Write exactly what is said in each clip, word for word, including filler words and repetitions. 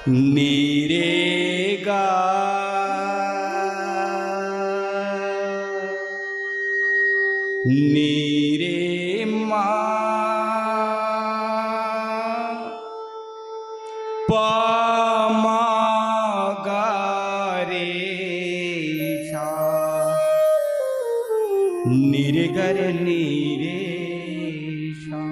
नीरे गा, नीरे मा, पा मा गा रे सा। नीरे गा रे नीरे सा।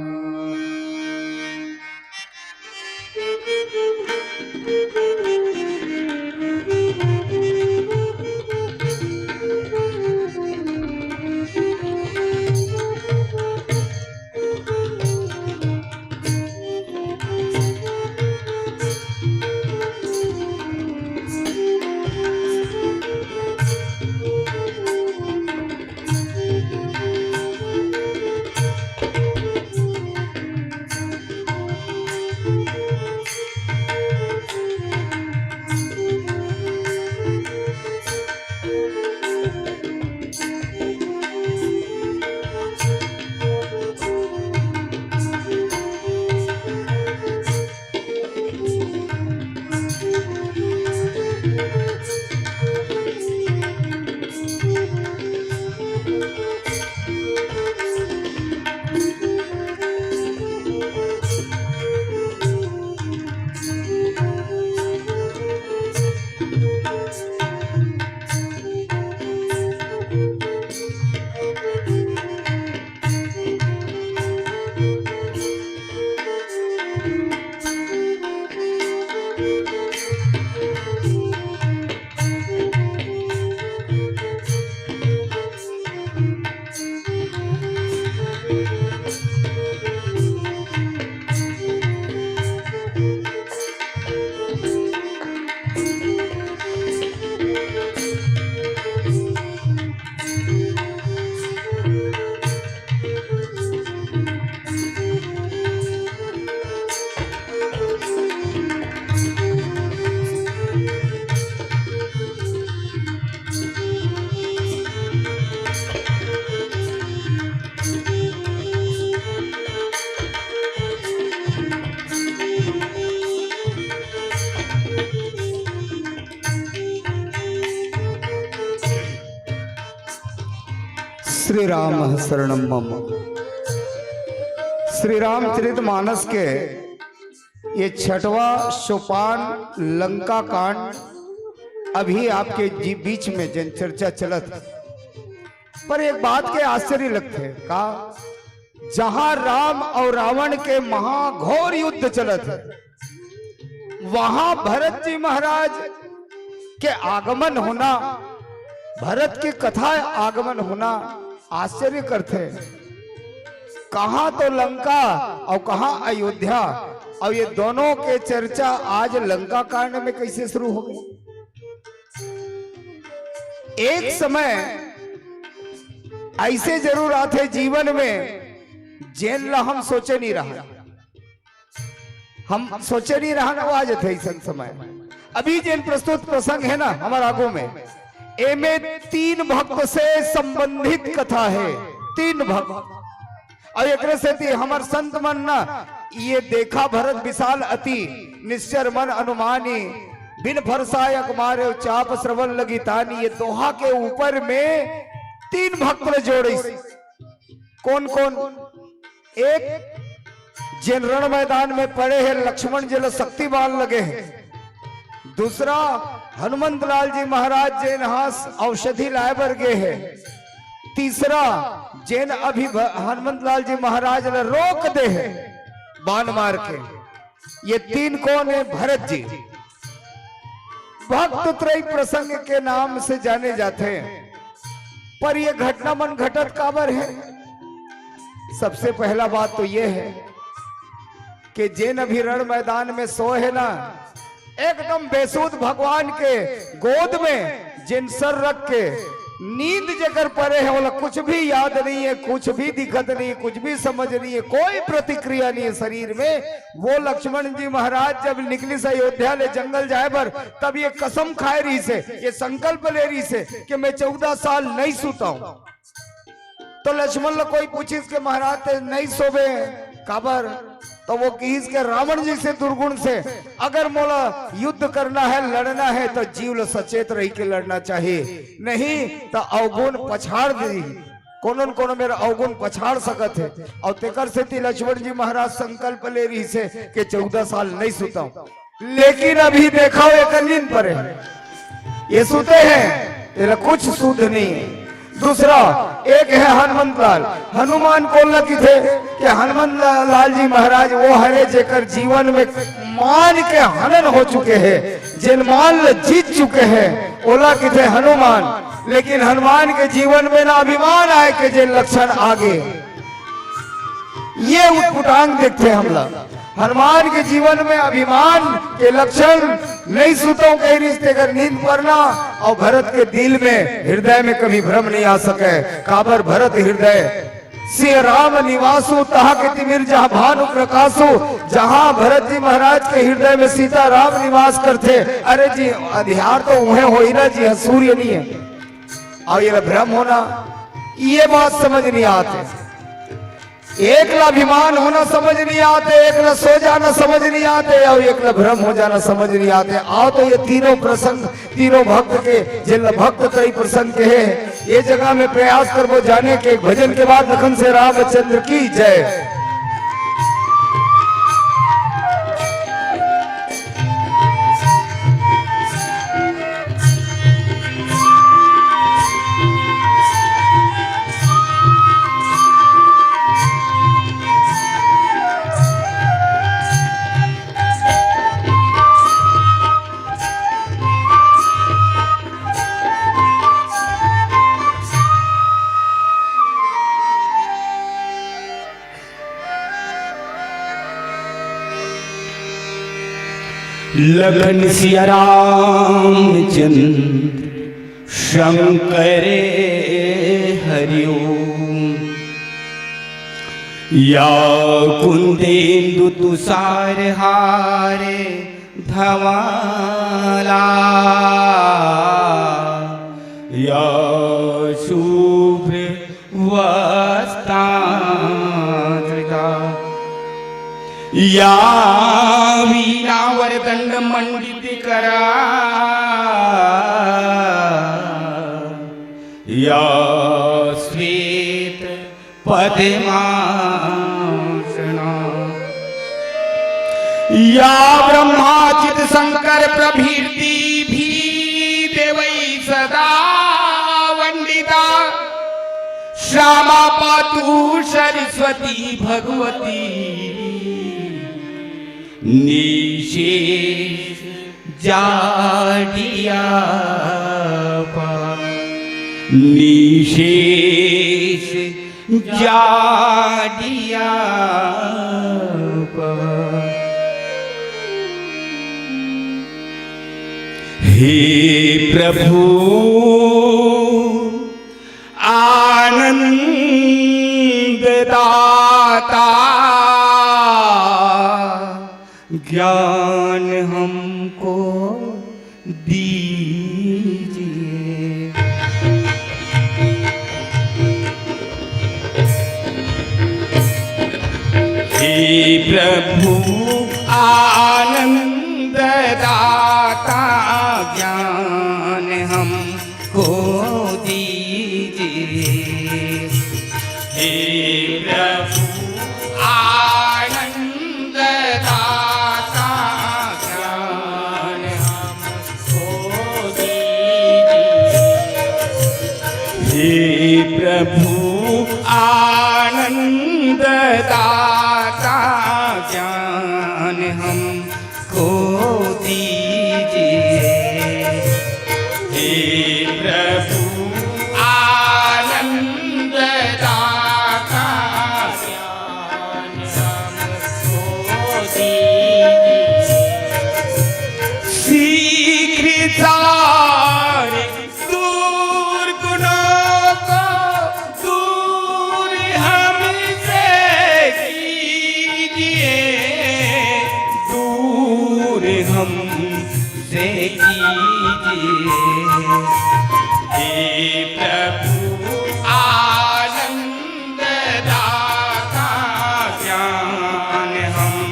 श्री राम शरणम मम। श्री रामचरित मानस के ये छठवां सोपान लंका कांड अभी आपके जी-, बीच में जन चर्चा चलत हे। पर एक बात के आश्चर्य लगथे का, जहां राम और रावण के महाघोर युद्ध चलत हे, वहां भरत जी महाराज के आगमन होना, भरत के कथा आगमन होना आश्चर्य करथे। कहां तो लंका और कहां अयोध्या, और ये दोनों के चर्चा आज लंका कांड में कैसे शुरू हो गई? एक समय ऐसे जरूर आथे जीवन में, जेन ला हम सोचे नहीं रहा, हम सोचे नहीं रहा ना, वो आ जाथे ऐसन समय। अभी जेन प्रस्तुत प्रसंग है ना हमारे आगू में, एमे तीन भक्त से संबंधित कथा है। तीन भक्त, और एकरे सेती हमर संत मन ना, ये देखा भरत विशाल अति, निश्चर मन अनुमानी, बिन फरसायक मारे चाप श्रवण लगी तानी, ये दोहा के ऊपर में तीन भक्त ल जोड़िस। कौन कौन? एक, जेन रण मैदान में पड़े हे, लक्ष्मण जी ल शक्ति बाण लगे हे। दूसरा, हनुमंत लाल जी महाराज जेन हास औषधि लाए बर गे हे। तीसरा, जेन अभी भ-, हनुमंत लाल जी महाराज ल रोक दे हे बाण मार के। ये तीन कौन है? भरत जी। भक्त त्रय प्रसंग के नाम से जाने जाथे, पर ये घटना मन घटत काबर है? सबसे पहला बात तो ये है कि जेन अभी रण मैदान में सोए है ना, एकदम बेसुध भगवान के गोद में जेन सर रख के नींद जेकर परे है, ओला कुछ भी याद नहीं है, कुछ भी दिखत नहीं, कुछ भी समझ नहीं है, कोई प्रतिक्रिया नहीं है शरीर में। वो लक्ष्मण जी महाराज जब निकलिस अयोध्या ले जंगल जाए बर, तब ये कसम खाए रहिस हे, ये संकल्प ले रहिस हे कि मैं चौदह साल नहीं सुता हूं। तो लक्ष्मण ल कोई पूछिस कि महाराज, ते नहीं सोबे, काबर? तो वो किहिस के रावण जइसे दुर्गुण से अगर मोला युद्ध करना हे, लड़ना हे, तो जीव ल सचेत रहि के लड़ना चाही, नहीं तो अवगुण पछाड़ दे, कोनो न कोनो मेर अवगुण पछाड़ सकत हे। अउ तेकर सेती लक्ष्मण जी महाराज संकल्प ले रहिस हे कि चौदह साल नहीं सुतंव। लेकिन अभी देखव, एकर नींद परे हे, ये सुते हे, एला कुछ सुध नहीं हे। दूसरा, एक हे हनुमंत लाल। हनुमान कोन ल किथे कि हनुमंत ला-, लाल जी महाराज वो हरे जेकर जीवन में मान के हनन हो चुके हे, जेन मान ल जीत चुके हे, ओला किथे हनुमान। लेकिन हनुमान के जीवन में ना अभिमान आय के जेन लक्षण आगे, ये उटपुटांग देखथे हमला। हनुमान के जीवन में अभिमान के लक्षण नहीं सुतंव कहि रहिस, तेकर नींद परना। अउ भरत के दिल में, हृदय में कभी भ्रम नहीं आ सके। काबर भरत हृदय सिय राम निवासु, तहाँ के तिमिर जहाँ भानु प्रकाशु। जहाँ भरत जी महाराज के हृदय में सीता राम निवास करथे, अरे जी, अंधियार तो उहें होही ना जी, हाँ, सूर्य नहीं हे। अउ ये भ्रम होना, ये बात समझ नहीं आते। एक ला अभिमान होना समझ नहीं आते, एक ला सो जाना समझ नहीं आते, अउ एक ला भ्रम हो जाना समझ नहीं आते। आओ तो ये तीनों प्रसंग, तीनों भक्त के, जेन ला भक्त त्रयी प्रसंग कहे, ये जगह में प्रयास करबो जाने के। एक भजन के बाद लखन से रामचंद्र की जय। लखन सिया रामचंद्र शंकर हरिओम। या कुंदेंदु तुषार हार धवला, या शुभ्र वस्त्रांतरिता। या वीणावरदंड मंडित करा, या श्वेत पद्मासना। या ब्रह्माच्युत शंकर प्रभृति भी देवै सदा वंदिता। श्यामा पातु सरस्वती भगवती निशेष जाडिया पा, निशेष जाडिया पा। हे प्रभु आनंद दाता, ज्ञान हमको दीजिए। हे प्रभु आनंद दाता, ज्ञान हम को दीजिए। हे प्रभु आनंद दाता, ज्ञान हमको दीजिए। हे प्रभु आनंद दाता, ज्ञान हम को दीजिए। हे प्रभु आनंद दाता, ज्ञान हमको दीजिए। शीघ्र सारे दुर्गुणों को दूर हमसे कीजिए, दूर हमसे कीजिए। हे प्रभु आनंद दाता, ज्ञान हम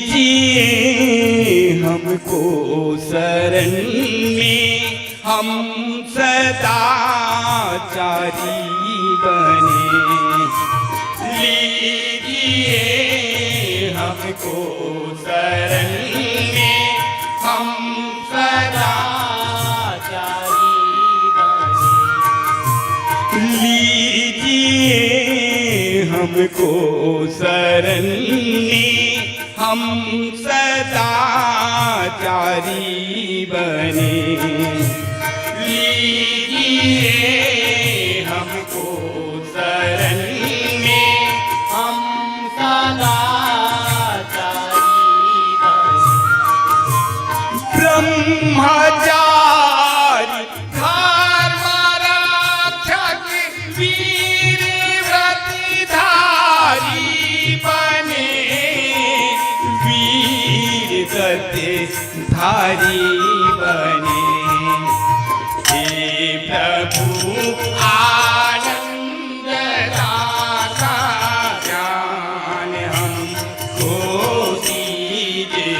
लीजिए हमको शरण में, हम सदाचारी बने। लीजिए हमको शरण में, हम सदाचारी बने। लीजिए हमको शरण में, हम सदाचारी बने। लीजिए हमको शरण में, हम सदाचारी बने। ब्रह्मचारी धर्म रक्षक वीर व्रत धारी बने, वीर व्रत धारी बने। हे प्रभु आनंद दाता, ज्ञान हम को दीजे।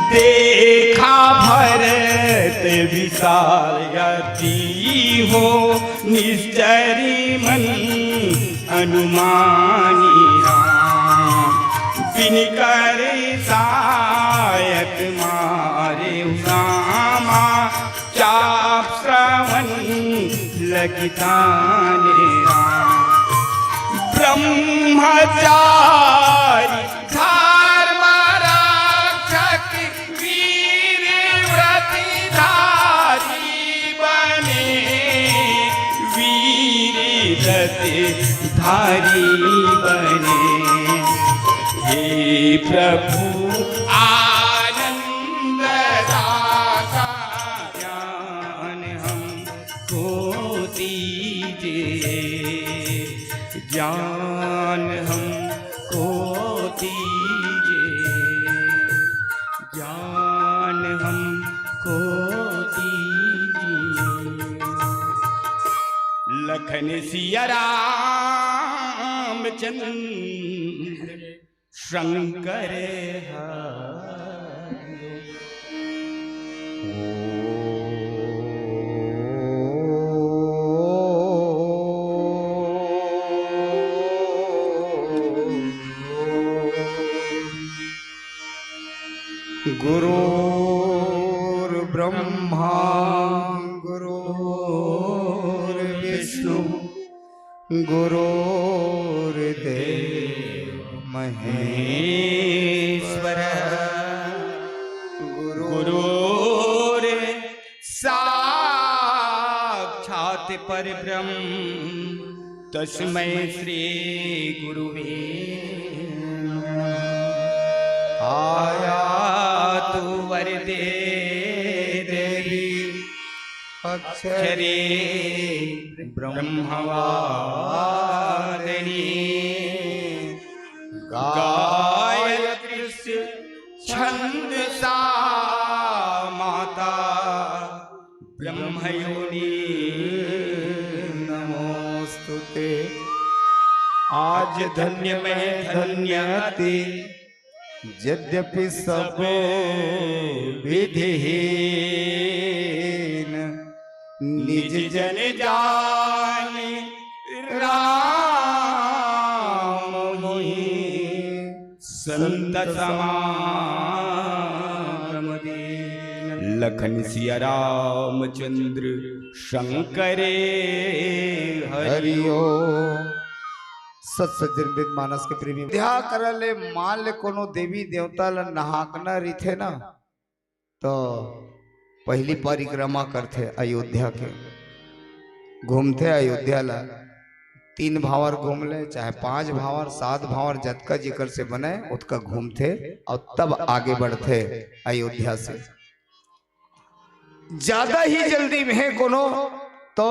देखा भरत विशाल अति हो, निश्चरी मन अनुमानी राम। बिन कर सायक मारे रामा, चाप श्रवण लगिताने राम। ब्रह्मचारी धर्म रक्षक वीर व्रत धारी बने, वीर व्रत धारी बने। हे प्रभु आनंद दाता, ज्ञान हमको दीजिए, ज्ञान हमको दीजिए, ज्ञान हमको दीजिए। लखन सिया रामचंद्र शंकर हरे। गुरुर्ब्रह्मा गुरुर्विष्णु गुरुर्देव महेश्वर। गुरुर्साक्षात् परब्रह्म तस्मै श्री गुरुवे नमः। आयातु वरदे देवी अक्षरे ब्रह्मवादिनी गायत्री छंदसा माता ब्रह्मयोनि नमोस्तुते। आज धन्य मैं धन्य अति, यद्यपि सब विधिहीन, निज जन जान राम ही संत समागम दीन। लखन सिया रामचंद्र शंकरे हरिओ। सत सज्जन वृंद मानस के प्रेमी, ध्या करले मान ले कोनो देवी देवता ल नहाकना रिथे ना, तो पहली परिक्रमा करथे अयोध्या के, घूमथे अयोध्या ला। तीन भावर घूम ले, चाहे पांच भावर, सात भावर, जतका जेकर से बने, ओतका घूमथे और तब आगे बढ़थे अयोध्या से। ज्यादा ही जल्दी में हे कोनो, तो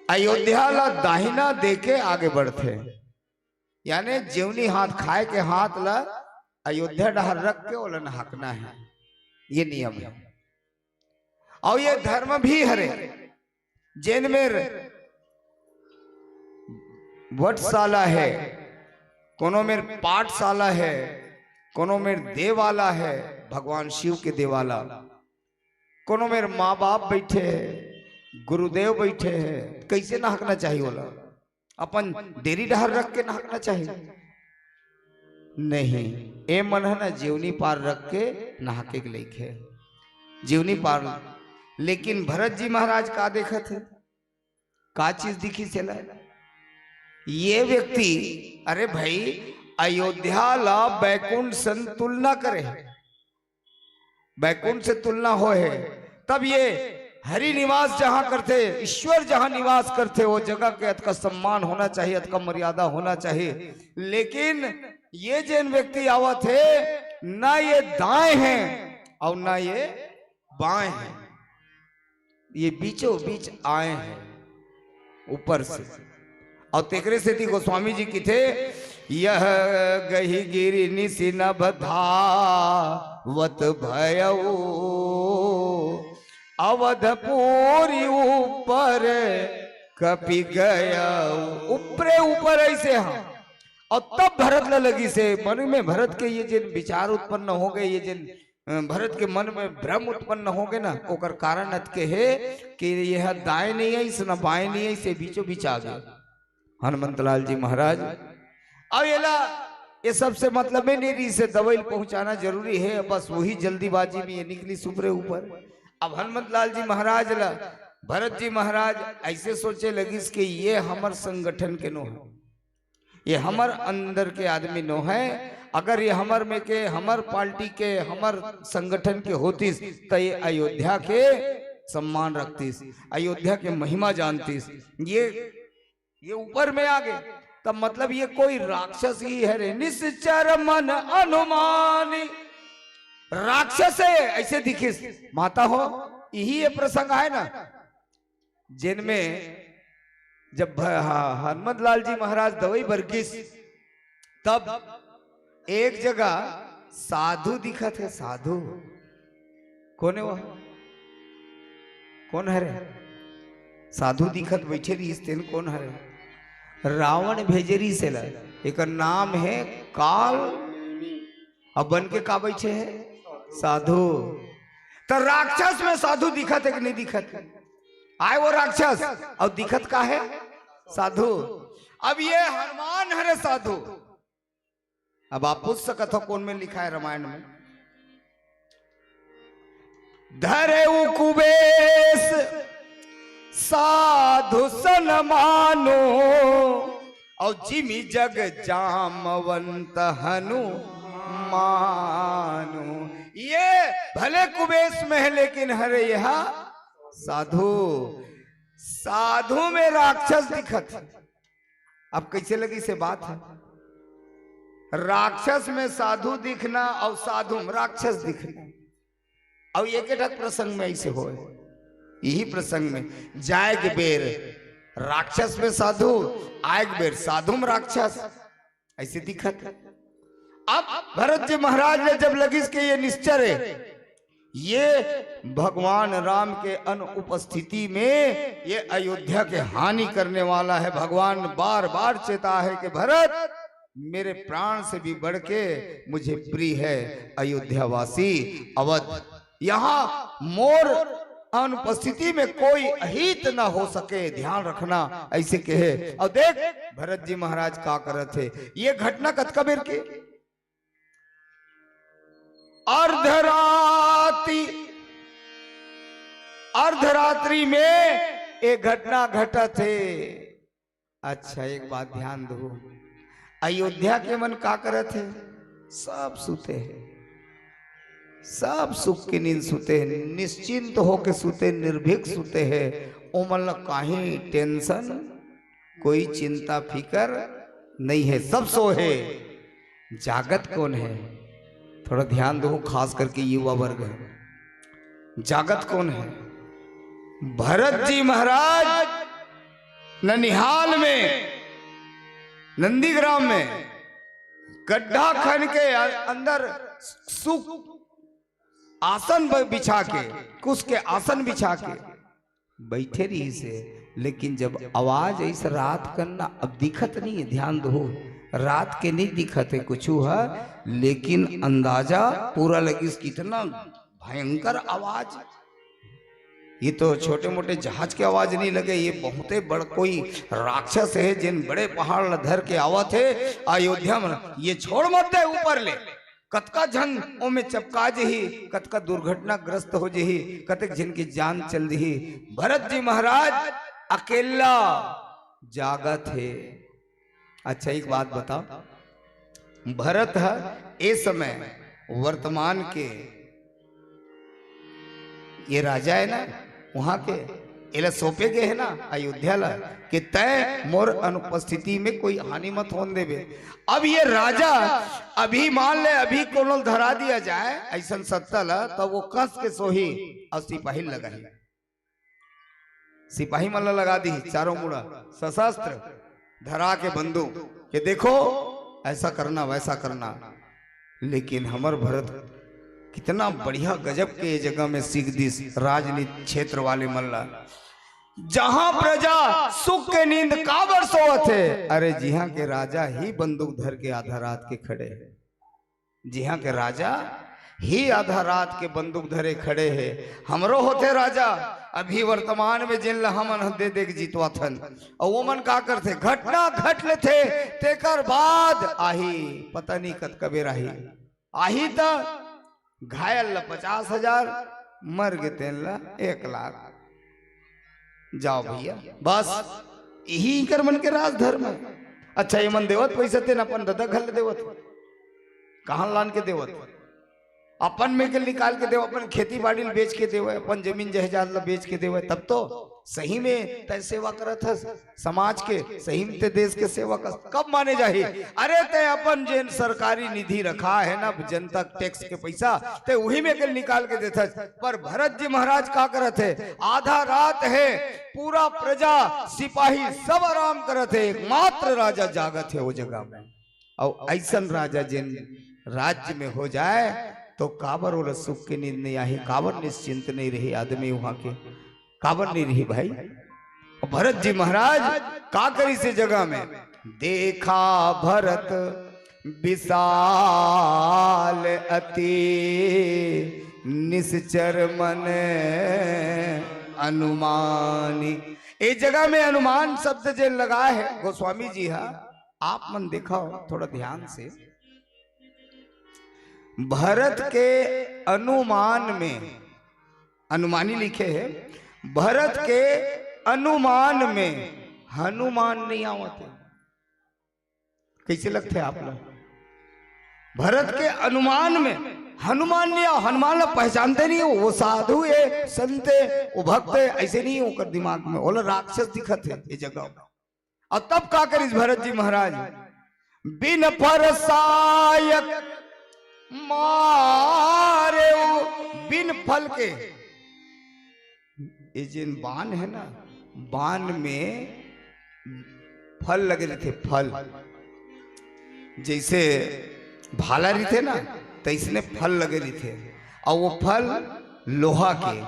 अयोध्या ला दाहिना दे के आगे बढ़थे। यानी जेवनी हाथ खाए के हाथ ला अयोध्या डहर रख के ओला नहाकना है, ये नियम है। और ये धर्म भी हरे, जेन मेर वटशाला है, कोनो मेर पाठशाला है, कोनो मेर देवाला है, भगवान शिव के देवाला, कोनो मेर माँ बाप बैठे है, गुरुदेव बैठे है, कैसे नहाकना चाहिए ओला? अपन देरी डहर रख के नहाकना चाहिए? नहीं, ए मन ह ना जेवनी पार रख के नहाके के लइक हे, जेवनी पार। लेकिन भरत जी महाराज का देखत हे, का चीज दिखिस एला? ये व्यक्ति, अरे भाई, अयोध्या ला बैकुंठ सन तुलना करे हे, बैकुंठ से तुलना होय हे, तब ये हरि निवास जहां करथे, ईश्वर जहां निवास करथे, वो जगह के अतका सम्मान होना चाहिए, अतका मर्यादा होना चाहिए। लेकिन ये जेन व्यक्ति आवत हे, ना ये दाएं हैं और ना ये बाएं हैं, ये बीचों बीच आए हैं ऊपर से। और तेकरे सेती गोस्वामी जी किथे, यह गहि गिरि निसि नभ धावत भयऊ, अवधपुरी ऊपर कपि गयऊ। ऊपरे ऊपर ऐसे हम। और तब भरत ला लगिस हे, मन में भरत के ये जिन विचार उत्पन्न हो गए, ये जिन अ, भरत के मन में भ्रम उत्पन्न हो गए ना, ओकर कारण अतके हे कि यह दाएं नहीं आइस, ना बाएं नहीं आइस, ये बीचों बीच आ गए हनुमंत लाल जी महाराज। अब एला, ये सबसे मतलब में नहीं रही से दवाई पहुंचाना जरूरी है, बस वही जल्दीबाजी में ये निकलिस ऊपरे ऊपर। अब हनुमंत लाल जी महाराज ला भरत जी महाराज ऐसे सोचे लगिस कि ये हमर संगठन के नो है, ये हमर अंदर के आदमी नो है। अगर ये हमर में के, हमर पार्टी के, हमर संगठन के होतिस, त ये अयोध्या के सम्मान रखतिस, अयोध्या के महिमा जानतिस। ये, ये ऊपर में आ गए, तब मतलब ये कोई राक्षस ही है रे, निश्चर मन अनुमानी। राक्षस है, ऐसे दिखिस। माता हो, यही ये प्रसंग है ना, जिनमें जब भ-, ह-, हनुमत लाल जी महाराज दवाई बर गिस, तब एक जगह साधु दिखत हे, साधु। कोन हे वो? कोन हरे? साधु दिखत बैठे रहिस तेन, कोन हरे? रावण भेजे रहिस एला। एकर नाम हे काल। अब बन के का बैठे हे? साधु। त राक्षस में साधु दिखत हे कि नहीं दिखत? आय वो राक्षस, और दिखत का हे? साधु। अब ये हनुमान हरे साधु। अब आप पूछ सकत हो, कोन में लिखा है रामायण में? धरे कुबेस साधु सन मानो, और जिमि जग जामवंत हनुमानो। ये भले कुबेस में है, लेकिन हरे यह साधु। साधु में राक्षस दिखत हे। अब कैसे लगिस ये बात है? राक्षस में साधु दिखना और साधु में राक्षस दिखना। और एक एक प्रसंग में ऐसे होय। यही प्रसंग में जाए के बेर राक्षस में साधु, आए के बेर साधु में राक्षस, ऐसे दिखत है। अब भरत जी महाराज ने जब लगिस के ये निश्चर है, ये भगवान राम के अनुपस्थिति में ये अयोध्या के हानि करने वाला है। भगवान बार बार चेता है कि भरत, मेरे प्राण से भी बढ़ के मुझे प्रिय है अयोध्यावासी, अवध। यहाँ मोर अनुपस्थिति में कोई अहित न हो सके, ध्यान रखना, ऐसे कहे। और देख भरत जी महाराज का करत है। ये घटना कतका बेर के, अर्धरात्रि, अर्धरात्रि में ये घटना घटत है। अच्छा, एक बात ध्यान दो, अयोध्या के मन का करत है? सब सुते हैं, सब सुख की नींद सुते हैं, निश्चिंत होके सुते, निर्भीक सुते हैं। ओमन ला काहीं टेंशन, कोई चिंता फिकर नहीं है, सब सोहे। जागत कौन है? थोड़ा ध्यान दो, खास करके युवा वर्ग है। जागत कौन है? भरत जी महाराज ननिहाल में, नंदीग्राम में गड्ढा खन के अ-, अंदर सुख आसन ब-, बिछा के, कुश के आसन बिछा के बैठे रहिस हे। लेकिन जब आवाज ऐसा रात कन ना, अब दिखत नहीं है, ध्यान दो, रात के नहीं दिखत है कुछु ह, लेकिन अंदाजा पूरा लगिस, कितना भयंकर आवाज। ये तो छोटे मोटे जहाज के आवाज नहीं लगे, ये बहुते बड़ कोई राक्षस है, जिन बड़े पहाड़ ला धर के आवत है अयोध्या में। ये छोड़ मत दे ऊपर ले, कतका झन ओमे चपका जही, कतका दुर्घटनाग्रस्त हो जही, कतेक झन की जान चल जही। भरत जी महाराज अकेला जागत हे। अच्छा, एक बात बताओ, भरत ह ए समय वर्तमान के ये राजा है ना, वहां के, एला सौंपे गए है ना अयोध्या ला, कि तय मोर अनुपस्थिति में कोई हानि मत होन देबे। अब ये राजा अभी मान ले, अभी कोनो धरा दिया जाए ऐसन सत्ता ला, तब वो कस के सोही और सिपाही लगाही, सिपाही मन ला लगा दी चारों मुड़ा, सशस्त्र धरा के बंदूक, कि देखो ऐसा करना, वैसा करना। लेकिन हमर भरत कितना बढ़िया गजब के ये जगह में सीख दिस राजनीति क्षेत्र वाले मन ला। जहां प्रजा सुख के नींद काबर सोवत हे, अरे जिहां के राजा ही बंदूक धर के आधा रात के खड़े हे, जिहां के राजा ही आधा रात के बंदूक धरे खड़े हे। हमरो होते राजा, अभी वर्तमान में जिन ला हमन दे दे के जितवाथन, और वो मन का करथे, घटना घट लेथे, तेकर बाद आही, पता नहीं कतका बेर आही। आही त घायल ला पचास हजार, मर गे तेन ला एक लाख। जाओ भैया, बस यही इकर मन के राजधर्म है। अच्छा, ये मन देवत पैसा तेन अपन ददा घर ले देवत, कहाँ लान के देवत? अपन में के निकाल के देवत, अपन खेती बाड़ी ल बेच के देवत, अपन जमीन जायदाद ला बेच के देवत, तब तो सही में तय सेवा करत हस। समाज के सही में ते देश के सेवक अस, कब माने जाही? अरे, ते अपन जेन सरकारी निधि रखा है ना, जनता टैक्स के पैसा, ते उही में के निकाल के देथस। पर भरत जी महाराज का करत हे? आधा रात हे, पूरा प्रजा सिपाही सब आराम करत हे, एकमात्र राजा जागत हे वो जगह में। और ऐसन राजा जेन राज्य में हो जाए तो काबर ओला सुख के नींद नहीं आही, काबर निश्चिंत नहीं रही आदमी वहां के। काबर नहीं रही भाई? भरत जी महाराज का करिस ए जगह में? देखा भरत विशाल अति निश्चर मन अनुमानी। ए जगह में अनुमान शब्द जे लगा है गोस्वामी जी हा, आप मन देखा हो थोड़ा ध्यान से, भरत के अनुमान में, अनुमानी लिखे है, भरत के अनुमान में हनुमान नहीं आवत है। कैसे लगते आप लोग? भरत के अनुमान में हनुमान नहीं आव, हनुमान ला पहचानते नहीं हो, वो साधु है, संत है, वो भक्त है, ऐसे नहीं है ओकर दिमाग में, ओला राक्षस दिखत है ये जगह। और तब का करिस भरत जी महाराज? बिन फर सायक मारे, बिन फल के ये जेन बान हे ना, बान में फल लगे रहिथे, फल। जइसे भाला रहिथे ना, तइसने फल लगे रहिथे। अउ वो फल लोहा के,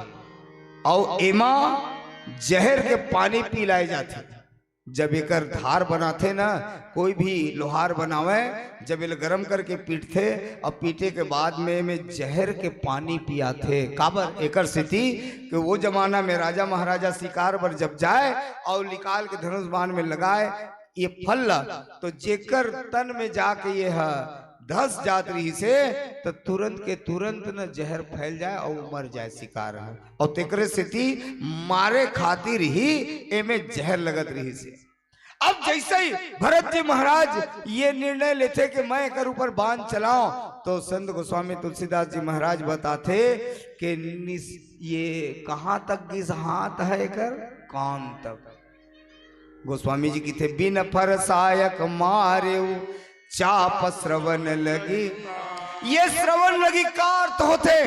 अउ एमा जहर के पानी पिलाए जाथे। जब एकर धार बनाथे ना, कोई भी लोहार बनावे, जब एला गरम करके पीटथे, अउ पीटे के बाद में एमे जहर के पानी पियाथे। काबर? एकर सेती कि वो जमाना में राजा महाराजा शिकार बर जब जाए अउ निकाल के धनुष बाण में लगाए ये फल ला, तो जेकर तन में जाके ये ह धस जात रहिसे, त तुरंत के तुरंत न जहर फैल जाए अउ मर जाए शिकार ह। अउ तेकरे सेती मारे खातिर ही एमे जहर लगत रहिसे। अब जइसे ही भरत जी महाराज ये निर्णय लेथे कि मैं एकर ऊपर बाण चलाऊं, तो संत गोस्वामी तुलसीदास जी महाराज बताथे कि निस-, ये कहाँ तक गिस हाथ है एकर? कान तक। गोस्वामी जी कहिथे, "बिन फरसायक मारेउ चाप श्रवण लगी।" ये श्रवण लगी का अर्थ होथे?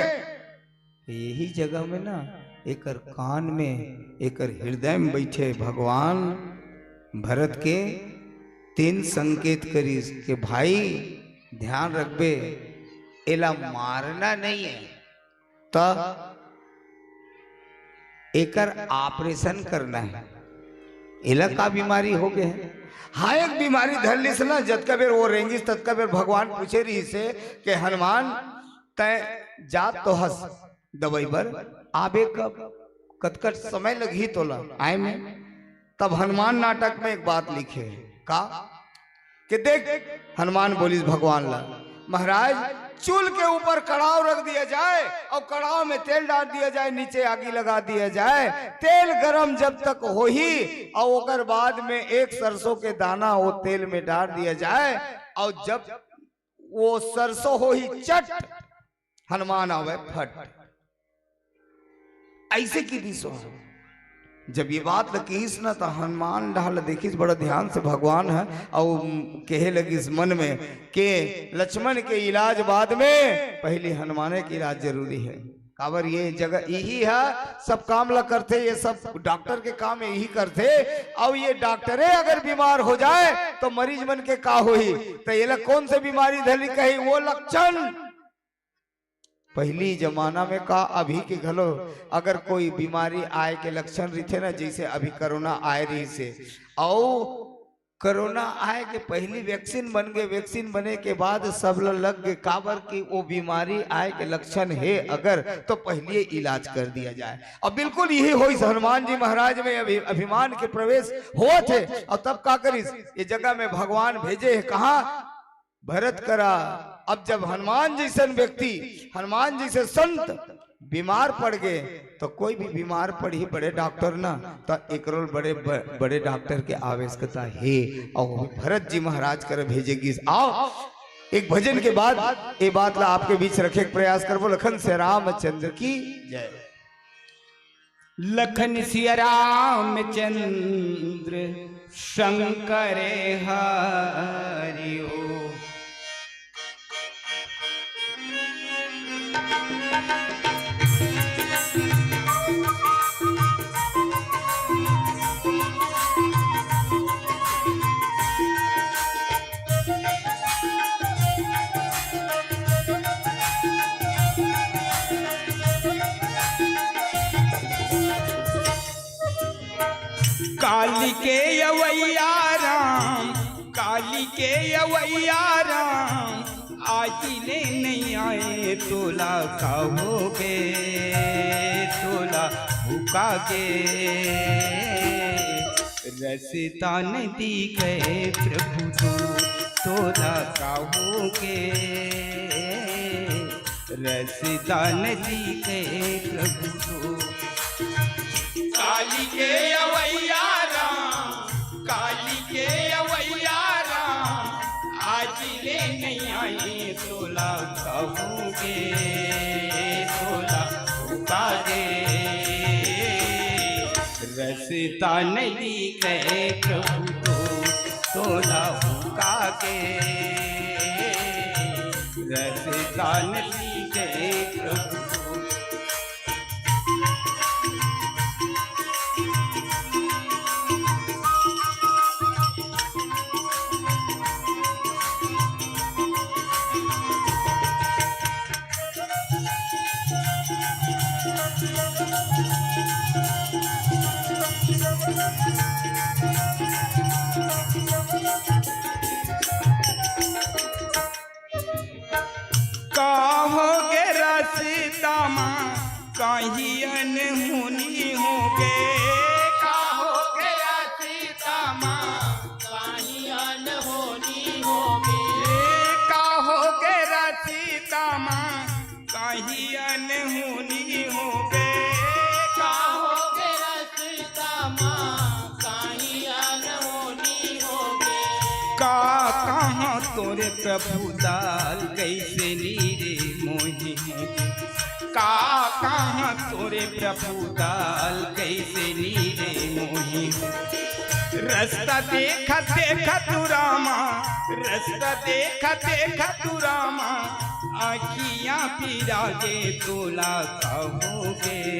यही जगह में ना, एकर कान में, एकर हृदय में बैठे भगवान भरत के तीन संकेत करिस के, "भाई, ध्यान रखबे, एला मारना नहीं है।" त एकर ऑपरेशन करना है। एला का बीमारी हो गए है? हाँ, एक बीमारी धर लिस ना, जतका बेर वो रेंगिस, ततका बेर भगवान पूछे रहिसे के, "हनुमान, तय जात तो हस दवाई बर, आबे कब? कतकट समय लगही तोला आए में?" तब हनुमान नाटक में एक बात लिखे, का? कि देख, हनुमान बोलिस भगवान ला, "महाराज, चूल के ऊपर कड़ाव रख दिया जाए और कड़ाव में तेल डाल दिया जाए, नीचे आगी लगा दिया जाए, तेल गरम जब तक होही और ओकर बाद में एक सरसों के दाना वो तेल में डाल दिया जाए और जब वो सरसों होही चट, हनुमान आवे फट।" ऐसे की दिस। जब ये बात ल किहिस न, त हनुमान डहार ल देखिस बड़ा ध्यान से भगवान ह, अउ कहे लगिस मन में के लक्ष्मण के इलाज बाद में, पहली हनुमाने के इलाज जरूरी है। काबर ये जगह इही ह सब काम ला करथे, ये सब डॉक्टर के काम यही करथे। अउ ये डॉक्टरे अगर बीमार हो जाए तो मरीज मन के का होही? तो ये ला कौन से बीमारी धली कही वो लक्षण पहली जमाना में का अभी के घलो अगर कोई बीमारी आए के लक्षण रहिथे ना, जैसे अभी कोरोना आए रहिसे, अउ कोरोना आए के पहली वैक्सीन बन गए, वैक्सीन बने के बाद सब ल लग गए, काबर कि वो बीमारी आए के लक्षण हे अगर, तो पहले इलाज कर दिया जाए। अब बिल्कुल यही होइस हनुमान जी महाराज में अभी अभिमान के प्रवेश होत हे। और तब का करिस, ये जगह में भगवान भेजे हे कहाँ? भरत करा। अब जब हनुमान जैसन व्यक्ति, हनुमान जैसे संत बीमार पड़ गए, तो कोई भी बीमार पड़ही बड़े डॉक्टर ना, तो एकरो बड़े ब-, बड़े डॉक्टर के आवश्यकता हे। और वो भरत जी महाराज कर भेजे गिस। आओ, एक भजन के बाद ये बात ला आपके बीच रखे के प्रयास करबो। लखन से रामचंद्र की जय। लखन सिया रामचंद्र शंकर हरि ओ। काली के अवैया राम, काली के अवैया राम, आज ले नहीं आए, तोला का हो गे, तोला भुका गे। रसता नदी गए प्रभु तो, तोला का हो गे। रसता नदी गए प्रभु तो। काली के अवैया राम, काली के अवैया राम, आज ले नहीं आए, तोला कहूँगे, तोला कहूँगे। रसता नदी गए प्रभु तो, तोला कहूँगे। रसता नदी गए प्रभु तो। का होगे रस्ता मा, काहीं अनहोनी होगे। का होगे रस्ता मा, काहीं अनहोनी होगे। का होगे रस्ता मा, काहीं अनहोनी होगे। का होगे रस्ता मा, काहीं अनहोनी होगे। का कहाँ तोरे प्रभु दाल, कइसे नीरे मोही होगे। का कहाँ तोरे प्रभु दाल, कइसे नीरे मोही होगे। रस्ता देखत देखत रामा, रस्ता देखत देखत रामा, अँखियाँ पिरा गे। तोला का होगे,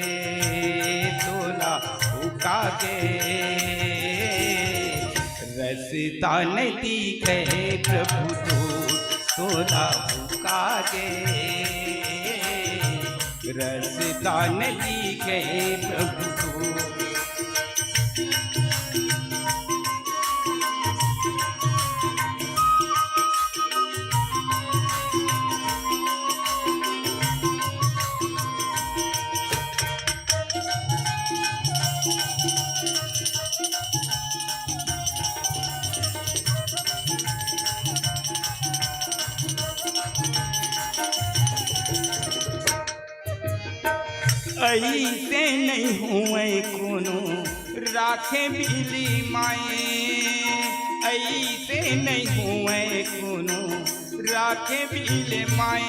तोला भूका गे। रस्ता नइ दिखे प्रभु तोर, तोला भूका गे। रस्ता नइ दिखे प्रभु तोर। अइसे नइ होवय कोनो राखे बिले माय, अइसे नइ होवय कोनो राखे बिले माय,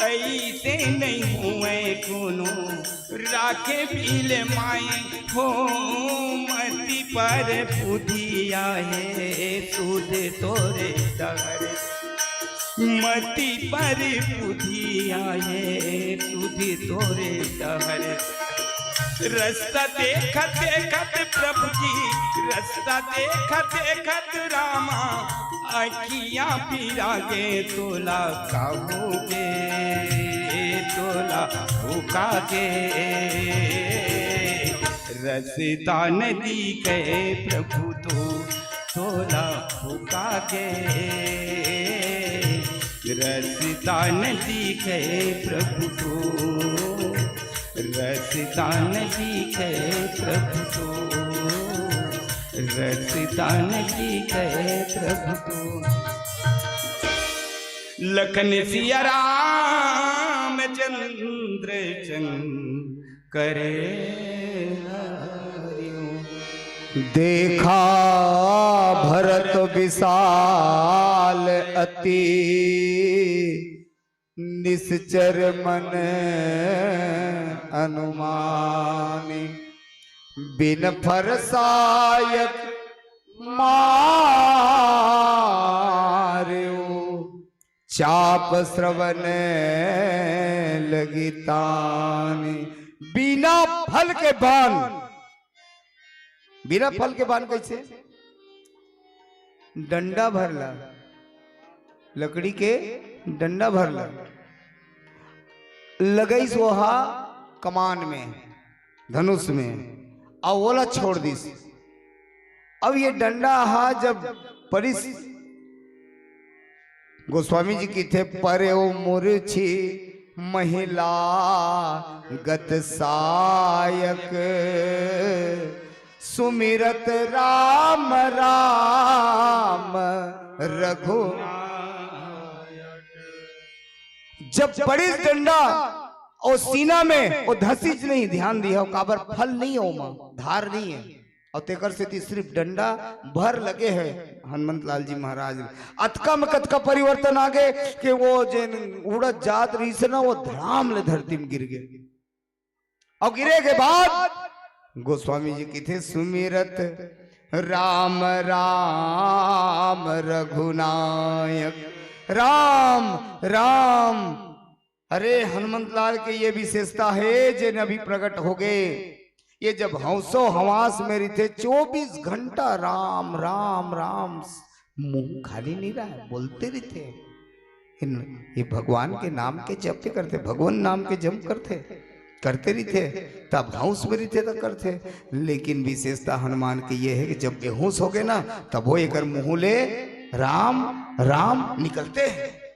अइसे नइ होवय कोनो राखे बिले माय। हो मति पर बुद्धि आहे सुध तोरे डहर, मति पर बुद्धि आहे सुध तोरे डहर। रस्ता देखत देखत प्रभु जी, रस्ता देखत देखत रामा, अँखियाँ पिरा गे। तोला का होगे, तोला भूका गे। रस्ता नइ दिखे प्रभु तोर, तोला भूका गे। रस्ता नइ दिखे प्रभु तोर, रस्ता नइ दिखे प्रभु तोर, रस्ता नइ दिखे प्रभु तोर। लखन सिया राम चंद्र चंद करे हरिओ। देखा भरत विशाल अति निश्चर मन अनुमानी। बिन फरसायक मारयो चाप श्रवण लगी तानी। बिना फल के बाण, बिना फल के बाण कइसे? डंडा भर ला, लकड़ी के डंडा भर ला, लगइस ओहा कमान में, धनुष में, अउ ओला छोड़ दिस। अब ये डंडा हा जब परिस, गोस्वामी जी कहिथे, "परेव मूर्छी महिला गत सायक, सुमिरत राम राम रघु।" जब पड़िस डंडा अउ सीना में, ओ धसिस नहीं, ध्यान दिहा, काबर फल नहीं हे ओमा, धार नहीं हे। अउ तेकर सेती सिरिफ डंडा भर लगे हे हनुमंत लाल जी महाराज। अतका में कतका परिवर्तन आ गे कि ओ जेन उड़त जात रहिस ना, ओ धड़ाम ले धरती में गिर गे। अउ गिरे के बाद गोस्वामी जी कहिथे, "सुमिरत राम राम रघुनायक, राम राम।" अरे हनुमंत लाल के ये विशेषता हे, जेन अभी प्रकट होगे। ये जब हौसो हवास में रहिथे, चौबीस घंटा राम, राम, राम, मुंह खाली नहीं रहा, बोलते रहिथे। इन, ये भगवान के नाम के जप करथे, भगवान नाम के जप करथे। करते रहिथे, तब होश में रहिथे त करथे। लेकिन विशेषता हनुमान के ये हे कि जब बेहोश होगे ना, तब वो एकर मुंह ले राम राम निकलते हे।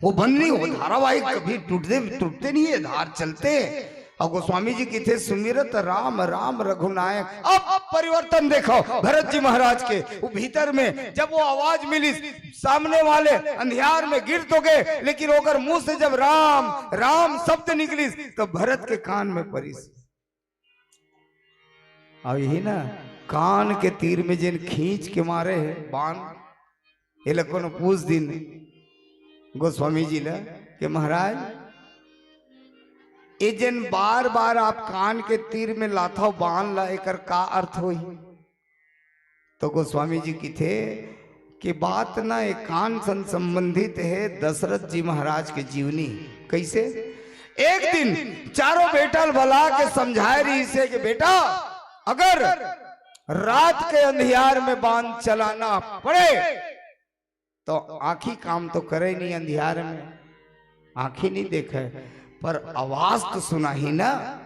वो बंद नहीं हो, धारावाहिक कभी टूटते टूटते नहीं हे, धार चलते हे। अउ गोस्वामी जी कहिथे, "सुमिरत राम राम रघुनायक।" अब, अब परिवर्तन देखो भरत जी महाराज के, वो भीतर में जब वो आवाज मिलिस, सामने वाले अंधियार में गिर तो गे, लेकिन ओकर मुंह से जब राम राम शब्द निकलिस, तो भरत के कान में परिस। अउ यही ना, कान के तीर में जेन खींच के मारे हे बाण, एला कोनो पूछ दिन गोस्वामी जी ला कि महाराज, ये जेन बार बार आप कान के तीर में लाथव बाण ला, एकर का अर्थ होही? तो गोस्वामी जी कहिथे कि बात ना एक कान सन संबंधित हे दशरथ जी महाराज के जीवनी। कैसे? एक दिन चारों बेटा ल बला के समझाए रहिसे कि बेटा, अगर रात के अंधियार में बाण चलाना पड़े तो आंखी काम तो करे नहीं अंधियार में, आंखी नहीं देखे, पर आवाज तो सुनाही ना,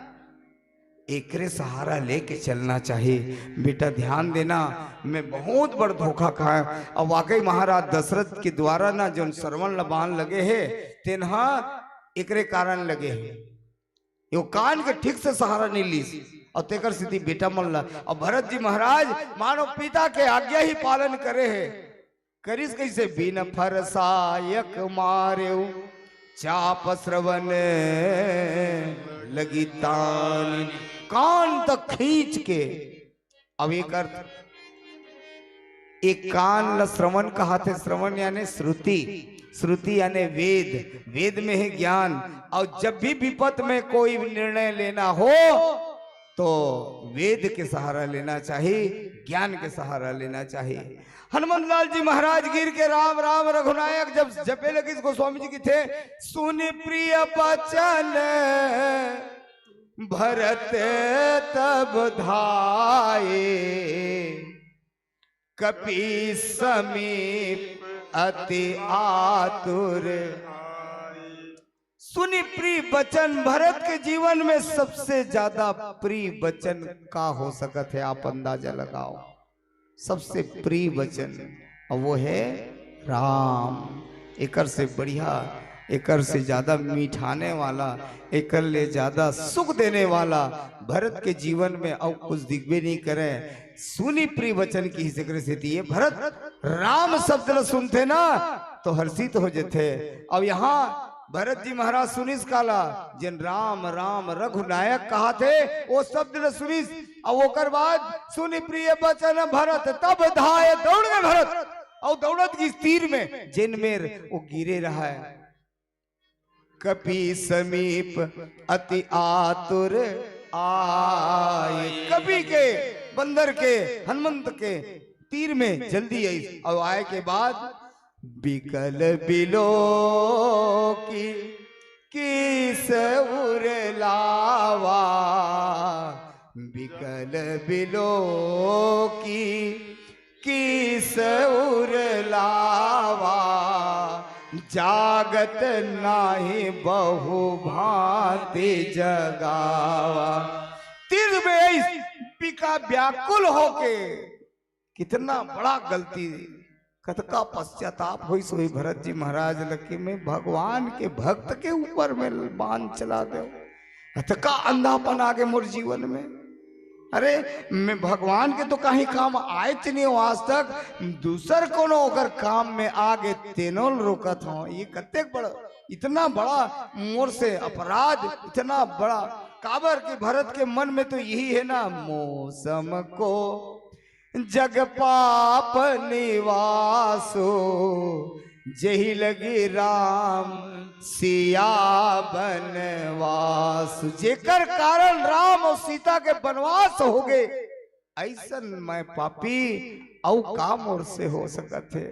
एकरे सहारा लेके चलना चाहिए। बेटा ध्यान देना, मैं बहुत बड़ धोखा खाए। अब वाकई महाराज दशरथ के द्वारा ना जोन श्रवण ल बाण लगे हे, तेनहा एकरे कारण लगे हे। यो कान के ठीक से सहारा नहीं लीस, और तेकर सेती बेटा मन ला, और भरत जी महाराज मानो पिता के आज्ञा ही पालन करे हे। करिस कैसे? बिन फरसायक मारेउ चाप श्रवण लगी तान। कान तक खींच के। अब एक अर्थ, एक कान ला श्रवण कहाथे। श्रवण यानी श्रुति, श्रुति यानी वेद, वेद में हे ज्ञान। और जब भी विपत में कोई निर्णय लेना हो तो वेद के सहारा लेना चाहिए, ज्ञान के सहारा लेना चाहिए। हनुमंत लाल जी महाराज गिर के राम राम रघुनायक जब जपे लगिस, गोस्वामी जी कहिथे, "सुनि प्रिय बचन भरत तब धाये, कपि समीप अति आतुर।" सुनि प्रिय बचन, भरत के जीवन में सबसे ज्यादा प्रिय वचन का हो सकत हे, आप अंदाजा लगाओ। सबसे प्रिय वचन, और वो हे राम। एकर से बढ़िया, एकर से ज्यादा मिठाने वाला, एकर ले ज्यादा सुख देने वाला भरत के जीवन में अउ कुछ दिखबे नहीं करे। सुनि प्रिय वचन कहिस, एकरे सेती ये भरत राम शब्द ल सुनथे ना तो हर्षित हो जथे। अब यहाँ भरत जी महाराज सुनिस काला, जेन राम राम रघुनायक कहाथे, वो शब्द ल सुनिस। अउ ओकर बाद सुनि प्रिय बचन भरत तब धाय, दौड़ गे भरत। अउ दौड़त गिस तीर में, जेन मेर वो गिरे रहय। कपि समीप अति आतुर आय। कपि के, बंदर के, हनुमंत के तीर में जल्दी आइस। अउ आय के बाद बिकल बिलोकि कीस उर लावा, बिकल बिलोकि कीस उर लावा, जागत नाहीं बहु भांति जगावा। तीर में आइस बिका व्याकुल होके, कितना बड़ा गलती, कतका पश्चाताप होइस होही भरत जी महाराज ल कि मैं भगवान के भक्त के ऊपर में बाण चला देव, अतका अंधापन आगे मोर जीवन में। अरे, मैं भगवान के तो कहीं काम आयच नहीं हो आज तक, दूसर कोनो ओकर काम में आगे तेनो ल रोकत हो। ये कतेक बड़ा, इतना बड़ा मोर से अपराध, इतना बड़ा। काबर कि भरत के मन में तो यही है ना, मौसम को जग पाप निवासो, जेहि लगी राम सिया बनवासु। जेकर कारण राम अउ सीता के बनवास हो गे, अइसन मैं पापी अउ का मोर से हो सकत हे?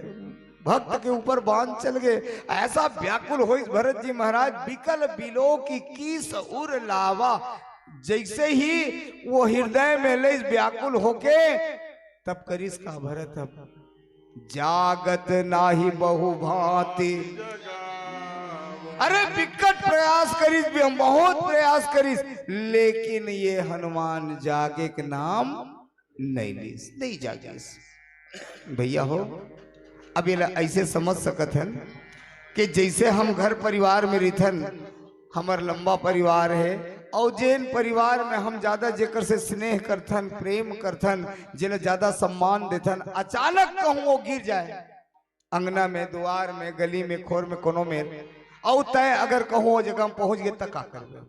भक्त के ऊपर बाण चल गे। ऐसा व्याकुल होइस भरत जी महाराज, बिकल बिलोकि कीस उर लावा। जैसे ही वो हृदय में लेस व्याकुल होके, तब करिस का भरत, अब जागत नाहीं बहु भांति। अरे बिकट प्रयास करिस भी हम, बहुत प्रयास करिस, लेकिन ये हनुमान जागे के नाम नहीं लिस, नहीं जागिस। भैया हो, अब ये ला ऐसे समझ सकत हन कि जैसे हम घर परिवार में रिथन, हमर लंबा परिवार है, और जेन परिवार में हम ज्यादा जेकर से स्नेह करथन, प्रेम करथन, जेला ज्यादा सम्मान देथन, अचानक कहूँ वो गिर जाए, अंगना में, दुआर में, गली में, खोर में, कोनो में, अउ तय अगर कहूँ वो जगह में पहुंच गए, त का करबे?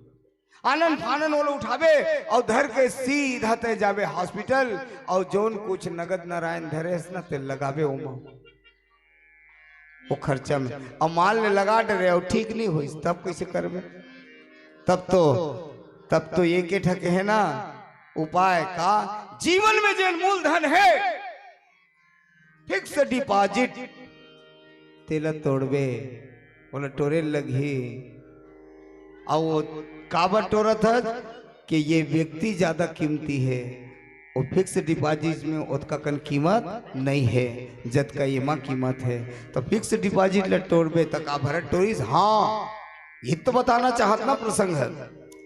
आनन फानन ओला उठाबे अउ धर के सीधा तय जाबे हॉस्पिटल, अउ जोन कुछ नगद नारायण धरे हस ना, ते लगाबे ओमा, वो खर्चा में। अउ मान ले लगा डरे अउ ठीक नहीं होइस, तब कैसे करबे? तब तो, तब तो ये के ठके है ना उपाय का, जीवन में जेन मूलधन है, फिक्स डिपॉजिट, तेला तोड़बे, ओला टोरे लगही। अउ वो काबर टोरत हस कि ये व्यक्ति ज्यादा कीमती है, वो फिक्स डिपॉजिट में ओतका कन कीमत नहीं है, जतका ये मा कीमत है। तो फिक्स डिपॉजिट ला टोड़बे, त का भरत टोरिस? हाँ, ये तो बताना चाहत ना प्रसंग है,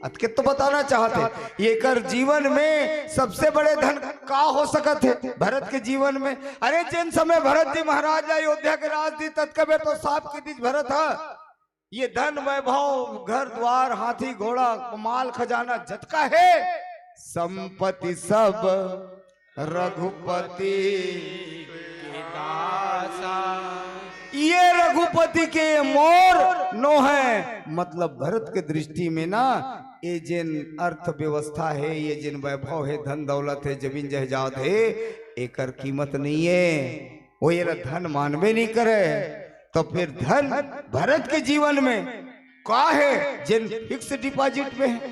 अतके तो बताना चाहत है। ये कर जीवन में सबसे बड़े धन का हो सकत है भरत के जीवन में? अरे, जिन समय भरत जी महाराज ला अयोध्या के राज दी, ततका बेर तो साफ के दिस भरत ह, ये धन वैभव, घर द्वार, हाथी घोड़ा, माल खजाना जतका है, संपत्ति सब रघुपति के दासा। ये रघुपति के, मोर नो है। मतलब भरत के दृष्टि में ना, ये जेन अर्थव्यवस्था है, ये जेन वैभव है, धन दौलत है, जमीन जायदाद है, एकर कीमत नहीं है। वो ये ला धन मानबे नहीं करे। तो फिर धन भरत के जीवन में का है, जेन फिक्स डिपॉजिट में है?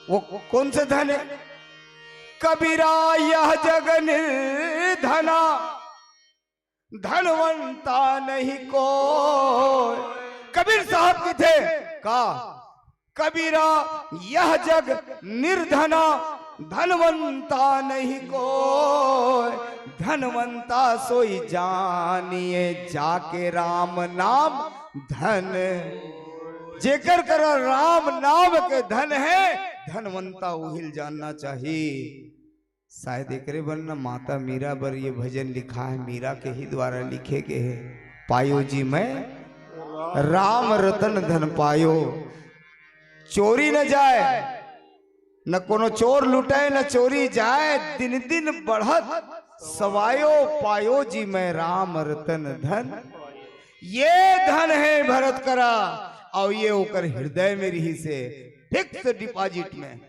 वो कौन सा धन है? कबीरा यह जग निर्धना, धनवंता नहीं को। कबीर साहब की थे का, कबीरा यह जग निर्धना, धनवंता नहीं को। धनवंता सोई जानिए, जाके राम नाम धन। जेकर करा राम नाम के धन है, धनवंता उहिल जानना चाहिए। शायद एकरे बर न माता मीरा बर ये भजन लिखा है, मीरा के ही द्वारा लिखे गए है। पायो जी मैं राम रतन धन पायो, चोरी न जाए, न कोनो चोर लुटाए, न चोरी जाए, दिन दिन बढ़त सवायो, पायो जी मैं राम रतन धन। ये धन है भरत करा, और ये ओकर हृदय में रही से फिक्स डिपॉजिट में।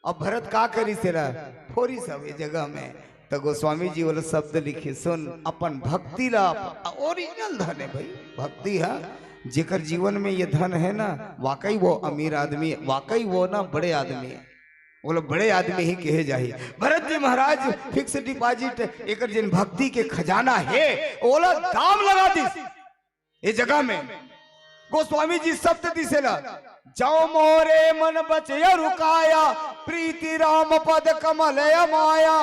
अब भरत का करी, तेला फोरी सब ये जगह में। तो गोस्वामी जी वाला शब्द लिखे, सुन, अपन भक्ति ला, ओरिजिनल धन है भाई, भक्ति है। जेकर जीवन में ये धन है ना, वाकई वो अमीर आदमी है, वाकई वो ना बड़े आदमी है, वो लोग बड़े आदमी ही कहे जाही। भरत जी महाराज फिक्स डिपॉजिट, एकर जिन भक्ति के खजाना है, ओला दाम लगा दिस। ये जगह में गोस्वामी जी शब्द दिसेला, "जाओ मोरे मन बचय रुकाया, प्रीति राम पद कमल अमाया,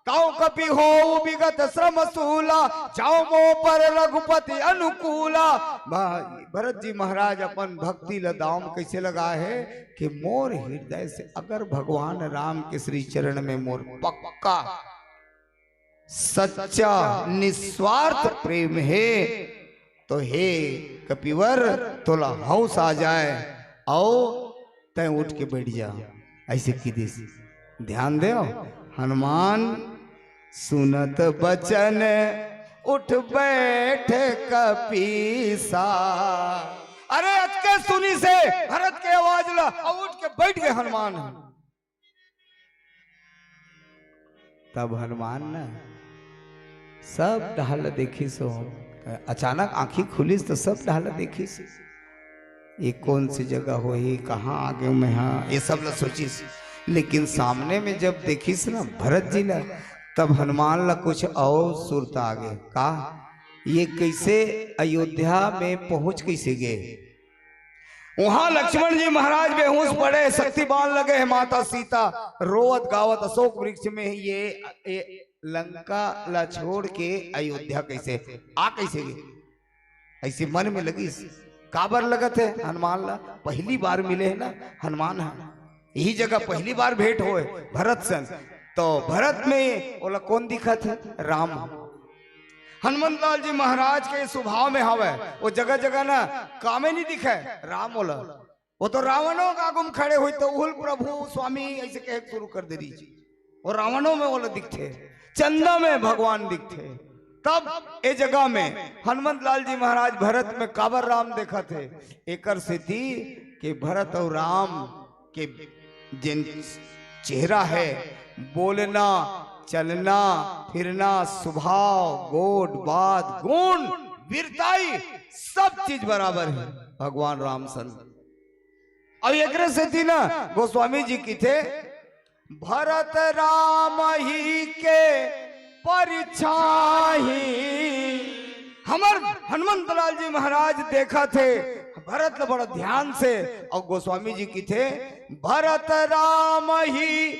ताऊ कपि हो विगत श्रम सूला, जाओ मो पर रघुपति अनुकूला।" भाई भरत जी महाराज अपन भक्ति ल दाम कैसे लगा है कि मोर हृदय से अगर भगवान राम के श्री चरण में मोर पक्का सच्चा निस्वार्थ प्रेम हे, तो हे कपिवर, तोला हौस आ जाए, अउ तैं उठ के बैठ जा। ऐसे की दिस। ध्यान देव, हनुमान सुनत बचन उठ बैठ कपीसा। अरे अचके सुनी से भरत के आवाज ला, अउ उठ के बैठ गए हनुमान। तब हनुमान न सब डहर ल देखिस हो। अचानक आंखी खुलिस तो सब डहर ल देखिस। ये कौन सी जगह होही, कहाँ आ गए मैं, हाँ, ये सब ल सोचिस। लेकिन सामने में जब देखिस ना भरत जी ला, तब हनुमान ला कुछ और सुरता आ गए। का ये कैसे अयोध्या में पहुंच कैसे गए? वहां लक्ष्मण जी महाराज बेहोश पड़े, शक्ति बाण लगे हैं, माता सीता रोवत गावत अशोक वृक्ष में ही ये, ये लंका ला छोड़ के अयोध्या कैसे आ, कैसे गए? ऐसे मन में लगिस। काबर लगत हे हनुमान ला? पहली बार मिले हे ना हनुमान ह, यही जगह पहली बार भेंट होए भरत सन। तो भरत में ओला कौन दिखत हे? राम। हनुमंत लाल जी महाराज के स्वभाव में हवय, वो जगह जगह ना कामे नहीं दिखे राम ओला। वो तो रावणों का आगू म खड़े होई तो उहल प्रभु स्वामी ऐसे कहे शुरू कर दे रही जी। वो रावणों में ओला दिखथे, चंदा में भगवान दिखथे। तब ए जगह में हनुमंत लाल जी महाराज भरत में काबर राम देखत हे? एकर सेती कि भरत अउ राम के जेन चेहरा हे, बोलना, चलना, फिरना, स्वभाव, गोठ बात, गुण, वीरताई, सब चीज बराबर हे भगवान राम सन। अब एकरे सेती ना गोस्वामी जी किथे, भरत राम ही के परिछाही। हमर हनुमंत लाल जी महाराज देखत हे भरत ल बड़ा ध्यान से, अउ गोस्वामी जी किथे, भरत राम ही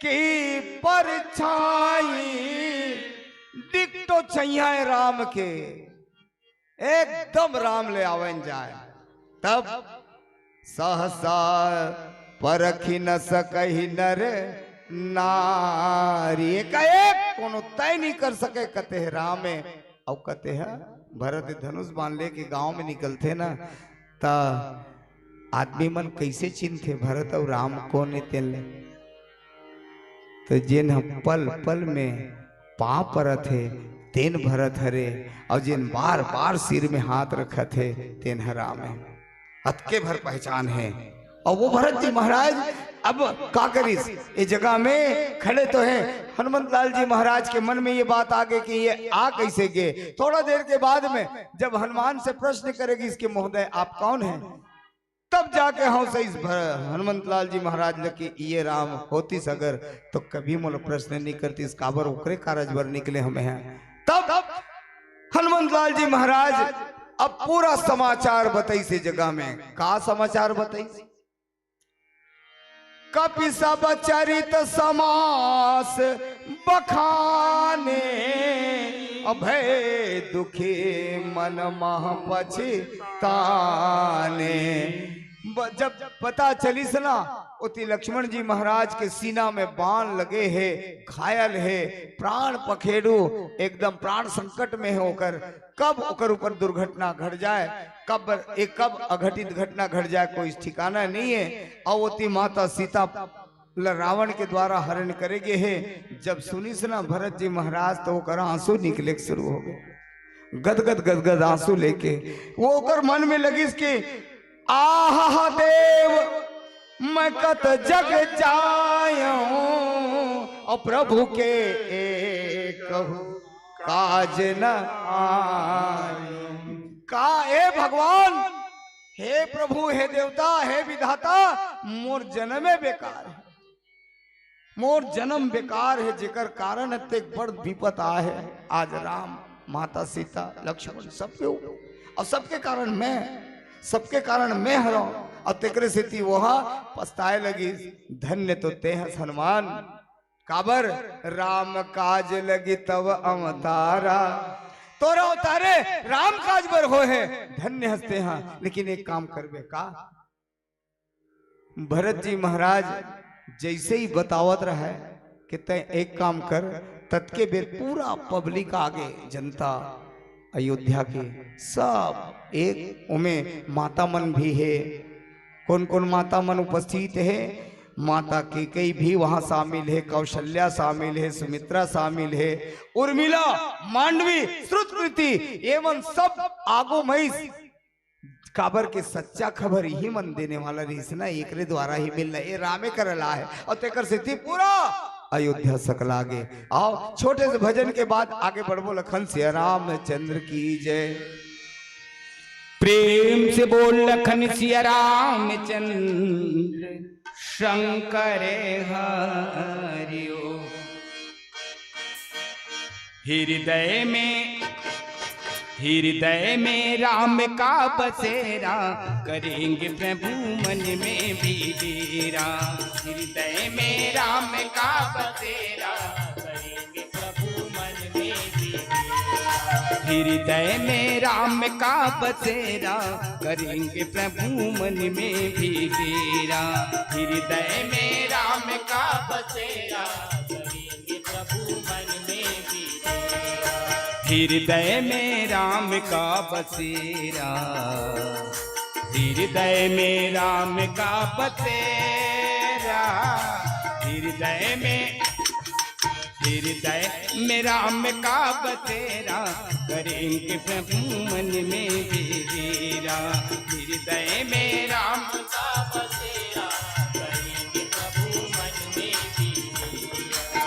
की परिछाही, दिख तो चहिया राम के, एकदम राम ले आवन जाए। तब सहसा परखी न सकही नर नारी, एकाएक कोनो तय नहीं कर सके कते हे राम हे अउ कते हे भरत। धनुष बाण लेके गांव में निकलथे ना, त आदमी मन कैसे चिन्हथे भरत अउ राम कोन हे तेन ले? तो जेन ह पल पल में पाँव परत हे, तेन भरत हरे, अउ जेन बार बार सिर में हाथ रखत हे, तेन ह राम हे। अतके भर पहचान हे। अउ वो भरत जी महाराज अब का करिस, ए जगह में खड़े तो हे। हनुमंत लाल जी महाराज के मन में ये बात आ गे कि ये आ कैसे गे। थोड़ा देर के बाद में जब हनुमान से प्रश्न करे गिस कि महोदय आप कौन हे, तब जाके हंसिस भर-, हनुमंत लाल जी महाराज ल कि ये राम होतिस अगर तो कभी मोला प्रश्न नहीं करतिस, काबर ओकरे कारज बर निकले हमें हैं। तब हनुमंत लाल जी महाराज अब पूरा समाचार बताइस ए जगह में। का समाचार बताइस? कपि सब चरित समास बखाने, अभय दुखी मन मह पछताने। ब-, जब पता चलिस ना, ओती लक्ष्मण जी महाराज के सीना में बाण लगे हे, घायल हे, प्राण पखेरु एकदम प्राण संकट में हे ओकर, कब ओकर ऊपर दुर्घटना घट जाए, कब, ए, कब अघटित घटना घट जाए, कोई ठिकाना नहीं है। अउ ओती माता सीता ल रावण के द्वारा हरण करे गे हे। जब सुनिस ना भरत जी महाराज, तो ओकर आंसू निकले के शुरू हो गए, गदगद गदगद आंसू लेके। वो ओकर मन में लगिस कि आह देव, मैं कत जग जायऊं, अउ प्रभु के एकहु काज न आयऊं। का ए भगवान, हे प्रभु, हे देवता, हे विधाता, मोर जन्मे बेकार हे, मोर जन्म बेकार हे, जेकर कारण अतेक बड़ विपत आए हे। आज राम, माता सीता, लक्ष्मण, सबके ऊपर, अउ सबके कारण मैं, सबके कारण मैं हरव, अउ तेकरे सेती वो ह पछताए लगिस। धन्य तो तें हस हनुमान, काबर राम काज लगी तव अवतारा, तोर अवतारे राम काज बर होए हे, धन्य हस तें ह। लेकिन एक काम करबे का, भरत जी महाराज जैसे ही बतावत रहे कि तैं एक काम कर, ततके बेर पूरा पब्लिक आगे, जनता अयोध्या के सब एक, ओमे माता मन भी हे, कौन कौन माता मन उपस्थित हे, माता कैकेयी भी वहां शामिल हे, कौशल्या शामिल हे, सुमित्रा शामिल हे, उर्मिला, मांडवी, श्रुतकीर्ति, ये मन सब आगू मइस। काबर के सच्चा खबर इही मन देने वाला रहिस ना, एकरे द्वारा ही मिलना। ए रामे कर ला हे, अउ तेकर सेती पूरा अयोध्या सकला गे। अउ छोटे से भजन के बाद आगे बढ़बो। लखन सिया रामचंद्र की जय। प्रेम से बोल लखन सिया रामचंद्र शंकर हरिओ। हृदय में, हृदय में राम का बसेरा, करेंगे प्रभु मन में भी डेरा। हृदय में राम का बसेरा, करेंगे प्रभु मन में भी डेरा। हृदय में राम का बसेरा, करेंगे प्रभु मन में भी डेरा। हृदय में राम का बसेरा, करेंगे प्रभु मन में भी डेरा। हृदय में राम का बसेरा, हृदय में राम का बसेरा। हृदय में, हृदय में राम का बसेरा, करेंगे प्रभु मन में भी डेरा। हृदय में राम का बसेरा, करेंगे प्रभु मन में भी डेरा।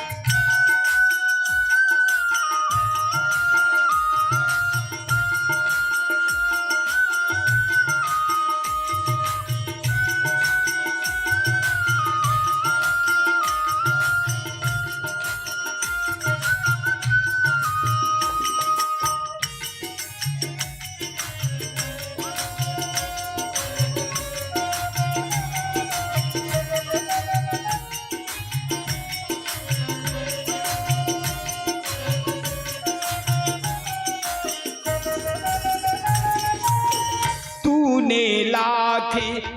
तूने लाख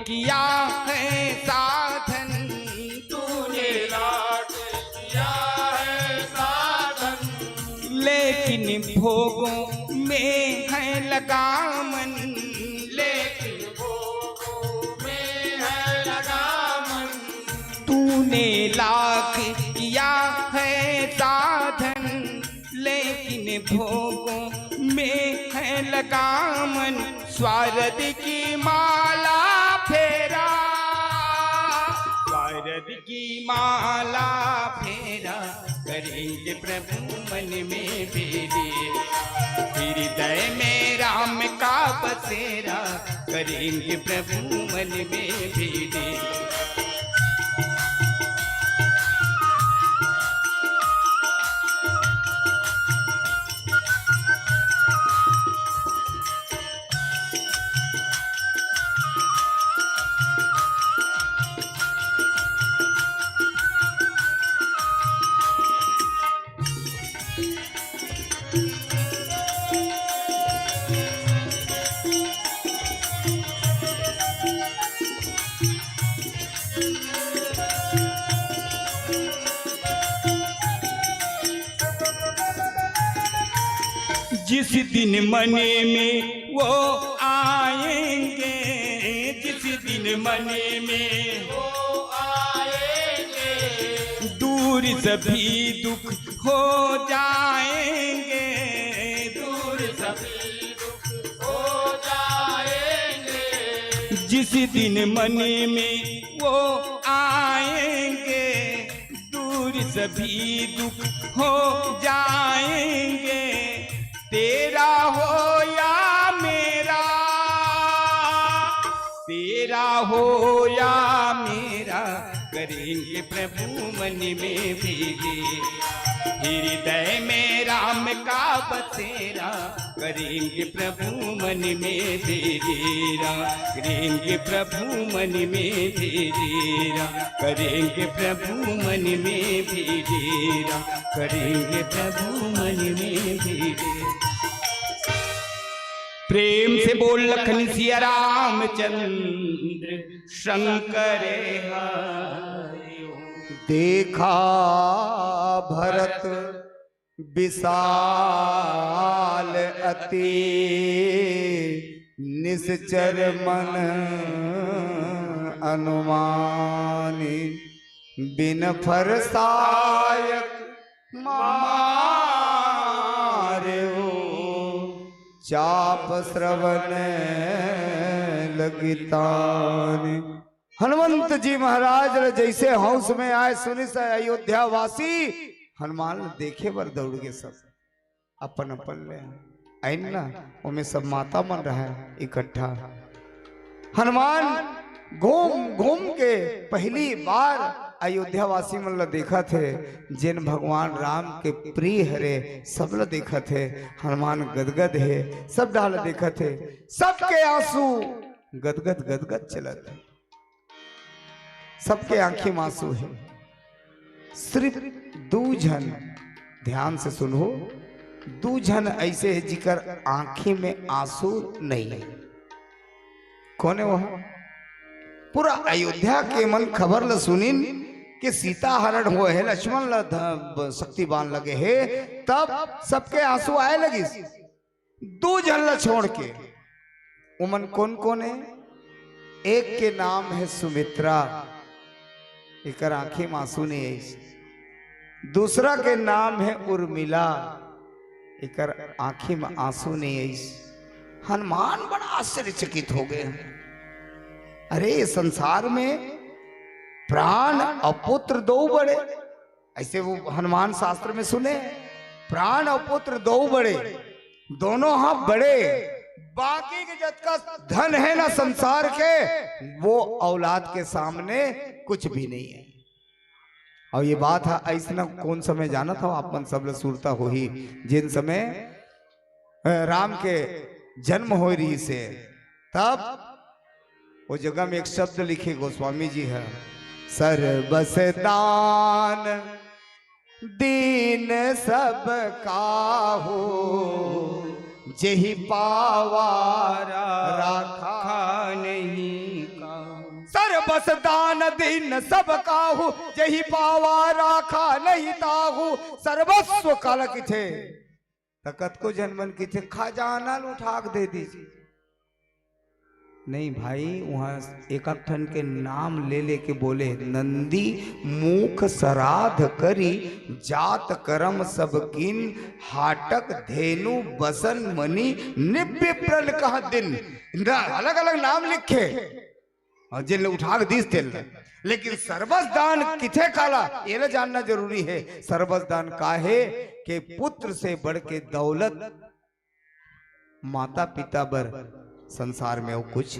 किया है साधन, तूने लाख किया है साधन, लेकिन भोगों में है लगा मन, लेकिन भोगों में है लगा मन। तूने लाख किया है साधन, लेकिन भोगों में है लगा मन। स्वार्थ की माला फेरा, स्वार्थ की माला फेरा, करेंगे प्रभु मन में भी डेरा। हृदय में राम का बसेरा, करेंगे प्रभु मन में भी डेरा। जिस दिन मन में वो आएंगे, जिस दिन मन में वो आएंगे, दूर सभी दुख हो जाएंगे, दूर सभी दुख हो जाएंगे। जिस दिन मन में वो आएंगे, दूर सभी दुख हो जाएंगे। तेरा हो या मेरा, तेरा हो या मेरा, करेंगे प्रभु मन में भी डेरा। हृदय में राम का बसेरा, करेंगे प्रभु मन में भी डेरा। करेंगे प्रभु मन में भी डेरा, करेंगे प्रभु मन में भी डेरा, करेंगे प्रभु मन में भी डेरा। प्रेम से बोल लखन सिया रामचंद्र शंकर हरि ओम। देखा भरत विशाल अति निश्चर मन अनुमानी, बिन फरसायक मारे हो चाप श्रवण लगितान। हनुमंत जी महाराज ल जइसे हौस में आय, सुनिस अयोध्या वासी, हनुमान ल देखे बर दउड़ गे सब। अपन अपन ले आइन ना, ओमे सब माता मन रहय इकट्ठा। हनुमान घूम घूम के पहिली बार अयोध्या वासी मन ल देखत हे, जेन भगवान राम के प्रिय हरे, सब ल देखत हे। हनुमान गदगद हे, सब डहर ल देखत हे, सबके आंसू गदगद गदगद चलत हे। सबके आंखी म आंसू हे, सिरिफ दू झन, ध्यान से सुनहू, दू झन ऐसे हे जिकर आंखी में आंसू नहीं है। कौन है वह? पूरा अयोध्या के मन खबर ल सुनिन कि सीता हरण होए हे, लक्ष्मण ल ध-, शक्ति बाण लगे हे, तब सबके आंसू आए लगिस। दू झन ल छोड़ के। उमन कौन कौन है? एक के नाम है सुमित्रा, एकर आंखी में आंसू नहीं आइस। दूसरा के नाम है उर्मिला, एकर आंखी में आंसू नहीं आइस। हनुमान बड़ा आश्चर्यचकित हो गए। अरे, ये संसार में प्राण और पुत्र दो बड़े, ऐसे वो हनुमान शास्त्र में सुने, प्राण और पुत्र दो बड़े, दोनों हा बड़े, बाकी के जतका धन है ना संसार के, वो औलाद के सामने कुछ भी नहीं है। और ये बात है, ऐसना कौन समय जानत हो आप मन, सब ल सुरता होही, जिन समय अ, राम के जन्म होए रहिस हे, तब वो जगह में एक शब्द लिखे गोस्वामी जी है, "सर्वस दान दीन सब काहू, जेहि पावा राखा नहीं काहू।" सर्वस दान दीन सब काहू, जेहि पावा राखा नहीं ताहू। सर्वस्व काला किथे, त कतको झन मन किथे, "खजाना ल उठा के दे दीजिए।" नहीं भाई, वहां एक एक ठन के नाम ले लेके बोले, "नंदी मुख सराध करी, जात करम सब कीन, हाटक धेनु बसन मनी, निव्य प्रण कह दिन।" अलग-अलग नाम लिखे। और जेन ल उठा के दीस तेन ल। लेकिन सर्वस दान किथे काला, ये ल जानना जरूरी है। सर्वस दान का है कि पुत्र से बढ़ के दौलत माता पिता बर संसार में वो कुछ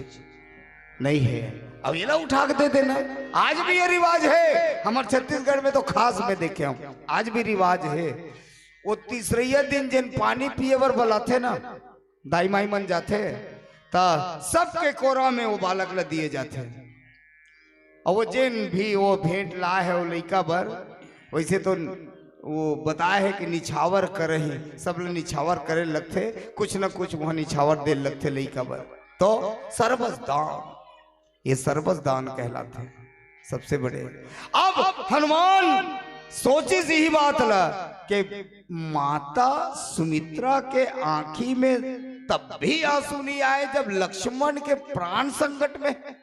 नहीं है। अब ये ल उठा के दे देना, आज भी ये रिवाज है। हमारे छत्तीसगढ़ में तो खास मैं देखे हूं, आज भी रिवाज है। वो तीसरैया दिन जेन पानी पिए बर बलाथे ना, दाई माई मन जाथे, त सबके कोरा में वो बालक ल दिए जाथे। और वो जेन भी वो भेंट लाए है वो लइका बर, वैसे तो वो बताए है कि निछावर करही, सब ल निछावर करे लगथे, कुछ न कुछ वहां निछावर दे लगथे लइका बर। तो सर्वस दान, ये सर्वस दान कहलाथे सबसे बड़े। अब हनुमान सोचिस यही बात ला कि माता सुमित्रा के आंखी में तब भी आंसू नहीं आए जब लक्ष्मण के प्राण संकट में है।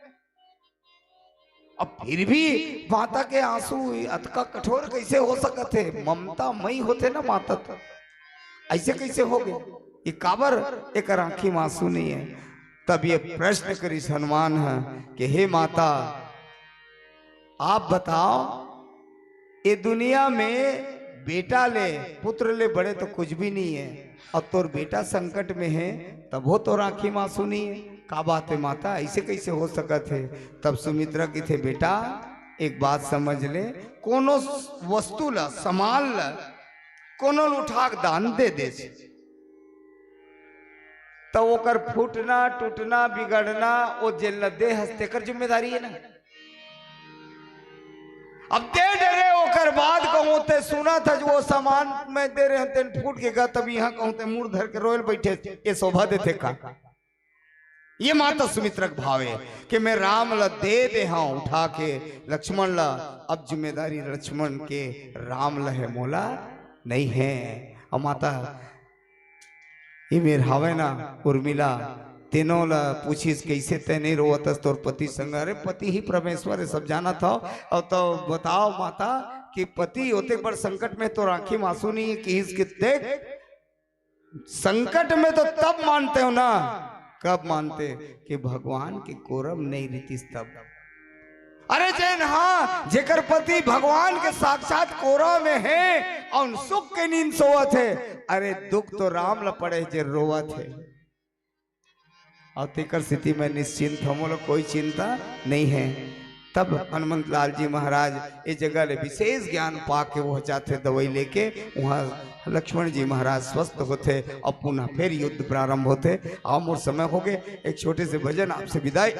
अब फिर भी माता के आंसू अतका कठोर कैसे हो सकत है? ममता मई होथे ना माता, तो ऐसे कैसे हो गए? ये काबर एकर आंखी में आंसू नहीं है? तब ये प्रश्न करिस हनुमान ह कि हे माता, आप बताओ, ये दुनिया में बेटा ले, पुत्र ले बड़े तो कुछ भी नहीं है, और तोर बेटा संकट में है, तब वो तोर आंखी में आंसू नहीं है। का बात है माता, ऐसे कैसे हो सकत है? तब सुमित्रा किथे, बेटा, एक बात समझ ले, कोनो वस्तु ला, सामान ला, कोनो ल उठा के दान दे दे, त ओकर फूटना, टूटना, बिगड़ना, वो जेन ल दे हस, तेकर जिम्मेदारी है ना। अब दे डरे, ओकर बाद कहूं ते सुना था जो वो सामान मैं दे रहे हूं, तेन फूट के गा, तब यहां कहूं ते मुड़ धर के रोयल बैठे, ये शोभा देथे का? ये माता सुमित्रा के भाव है कि मैं राम ला दे दे हंव उठा के लक्ष्मण ला, अब जिम्मेदारी लक्ष्मण के, राम ला है, मोला नहीं है। और माता ये मेर हावय ना उर्मिला, तेनो ला पूछिस, "कैसे तैं नहीं रोवत हस तोर पति संग?" अरे पति ही परमेश्वर है, सब जानत हव। अब तो बताओ माता कि पति ओतेक बड़ संकट में तोर आंखी में आंसू नहीं है, किहिस कि देख, संकट में तो तब मानते हो ना, कब मानते कि भगवान के कोरम नहीं रीतिस तब। अरे जेन हा, जेकर पति भगवान के साक्षात कोरा में है और सुख के नींद सोवत है, अरे दुख तो राम ल पड़े जे रोवत है। और तेकर स्थिति में निश्चिंत हूं, मोला कोई चिंता नहीं है। तब हनुमंत लाल जी महाराज ये जगह ले विशेष ज्ञान पा के वो जाथे दवाई लेके, वहां लक्ष्मण जी महाराज स्वस्थ होथे और पुनः फिर युद्ध प्रारंभ होथे। और मोर समय हो गए, एक छोटे से भजन आपसे विदाई।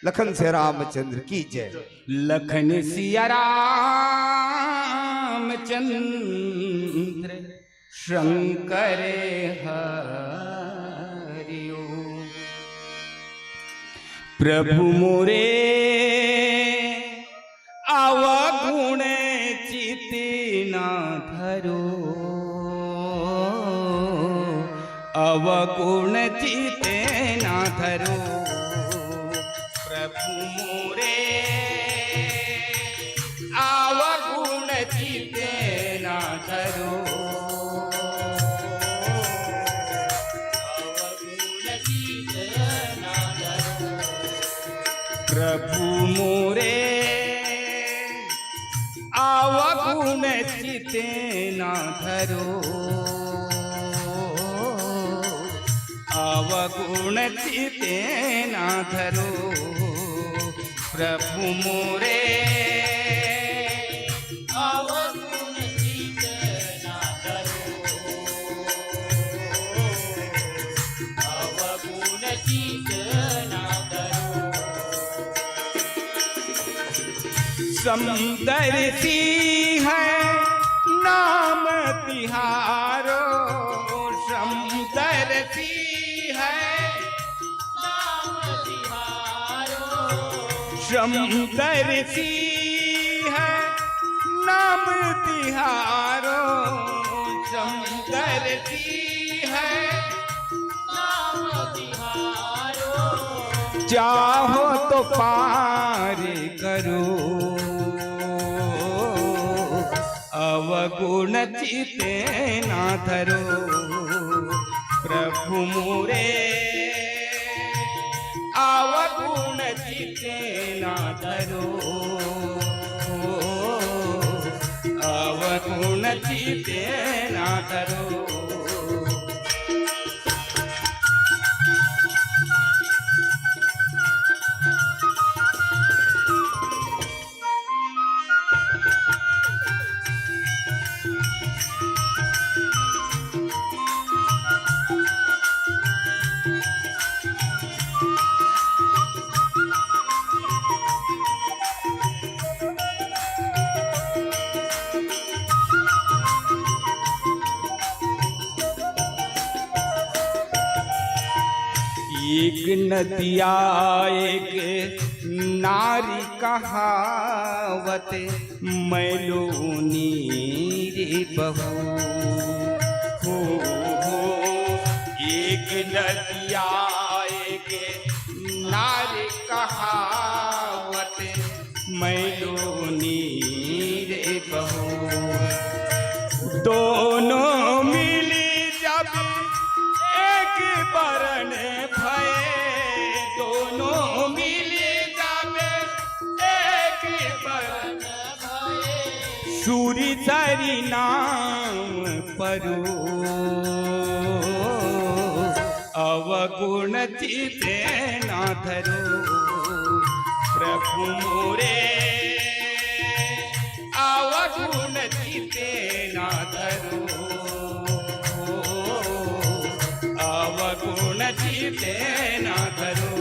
लखन से रामचंद्र की जय। लखन सिया रामचंद्र शंकर हरि ओम। प्रभु मोरे अवगुण चित ना धरो, अवगुण चित ना धरो। प्रभु मोरे अवगुण चित ना धरो, अवगुण चित ना धरो। प्रभु मोरे अवगुण चित ना धरो, अवगुण चित ना धरो। प्रभु मोरे अवगुण चित ना धरो, अवगुण चित ना धरो। समदर्शी है नाम तिहारो, समदर्शी है नाम तिहारो। समदर्शी है नाम तिहारो, समदर्शी है नाम तिहारो। चाहो तो पार करो, अवगुण चित ना धरो। प्रभु मोरे अवगुण चित ना धरो, अवगुण चित ना धरो। एक नदिया एक नारी कहावत, मैलोनी रे बहू। हो, हो, एक नदिया एक नारी कहावत, मैलोनी रे बहू। दोनों मिली जब एक बरन भये, दोनों मिली जब एक बरन भये, सूरी सारी नाम परो। अवगुण चिते ना धरो प्रभु मोरे, अवगुण चिते ना धरो, अवगुण चिते ना धरो।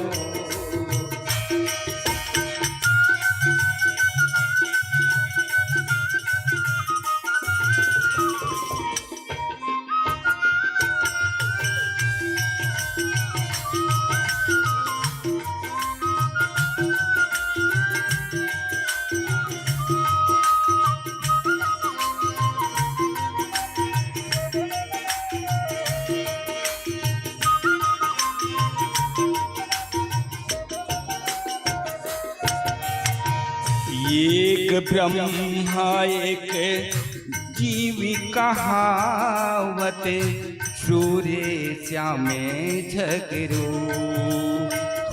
एक ब्रह्मा एक जीव कहावत, सूरे श्यामे झगरू।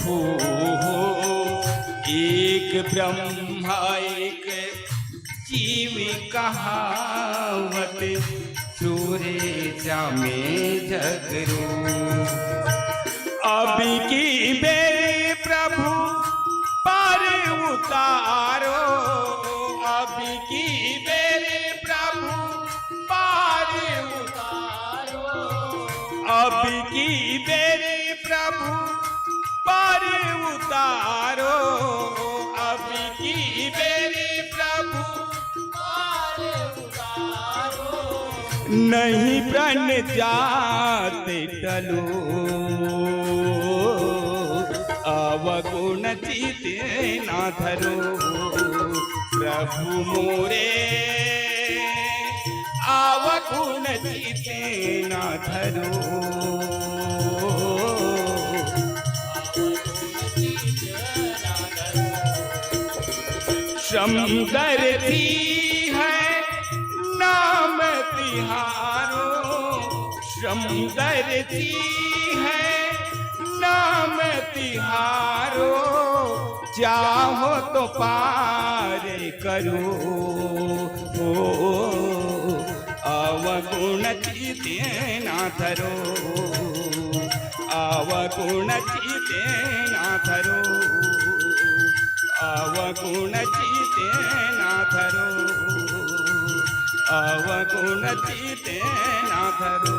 हो, हो, एक ब्रह्मा एक जीव कहावत, सूरे श्यामे झगरू। अब की बेर प्रभु पार उतारो, अब की बेर प्रभु पार उतारो, अब की बेर प्रभु पार उतारो, अब की बेर प्रभु पार उतारो। नहीं प्रण जात टलो, अवगुण चित ना धरो। प्रभु मोरे, अवगुण चित ना धरो। श्रमदर्थी है नाम तिहारो, श्रमदर्थी है नाम तिहारो। चाहो तो पार करो, ओ, अवगुण चित ना धरो, अवगुण चित ना धरो, अवगुण चित ना धरो, अवगुण चित ना धरो।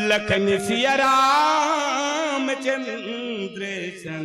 लखन सिया रामचंद्र संग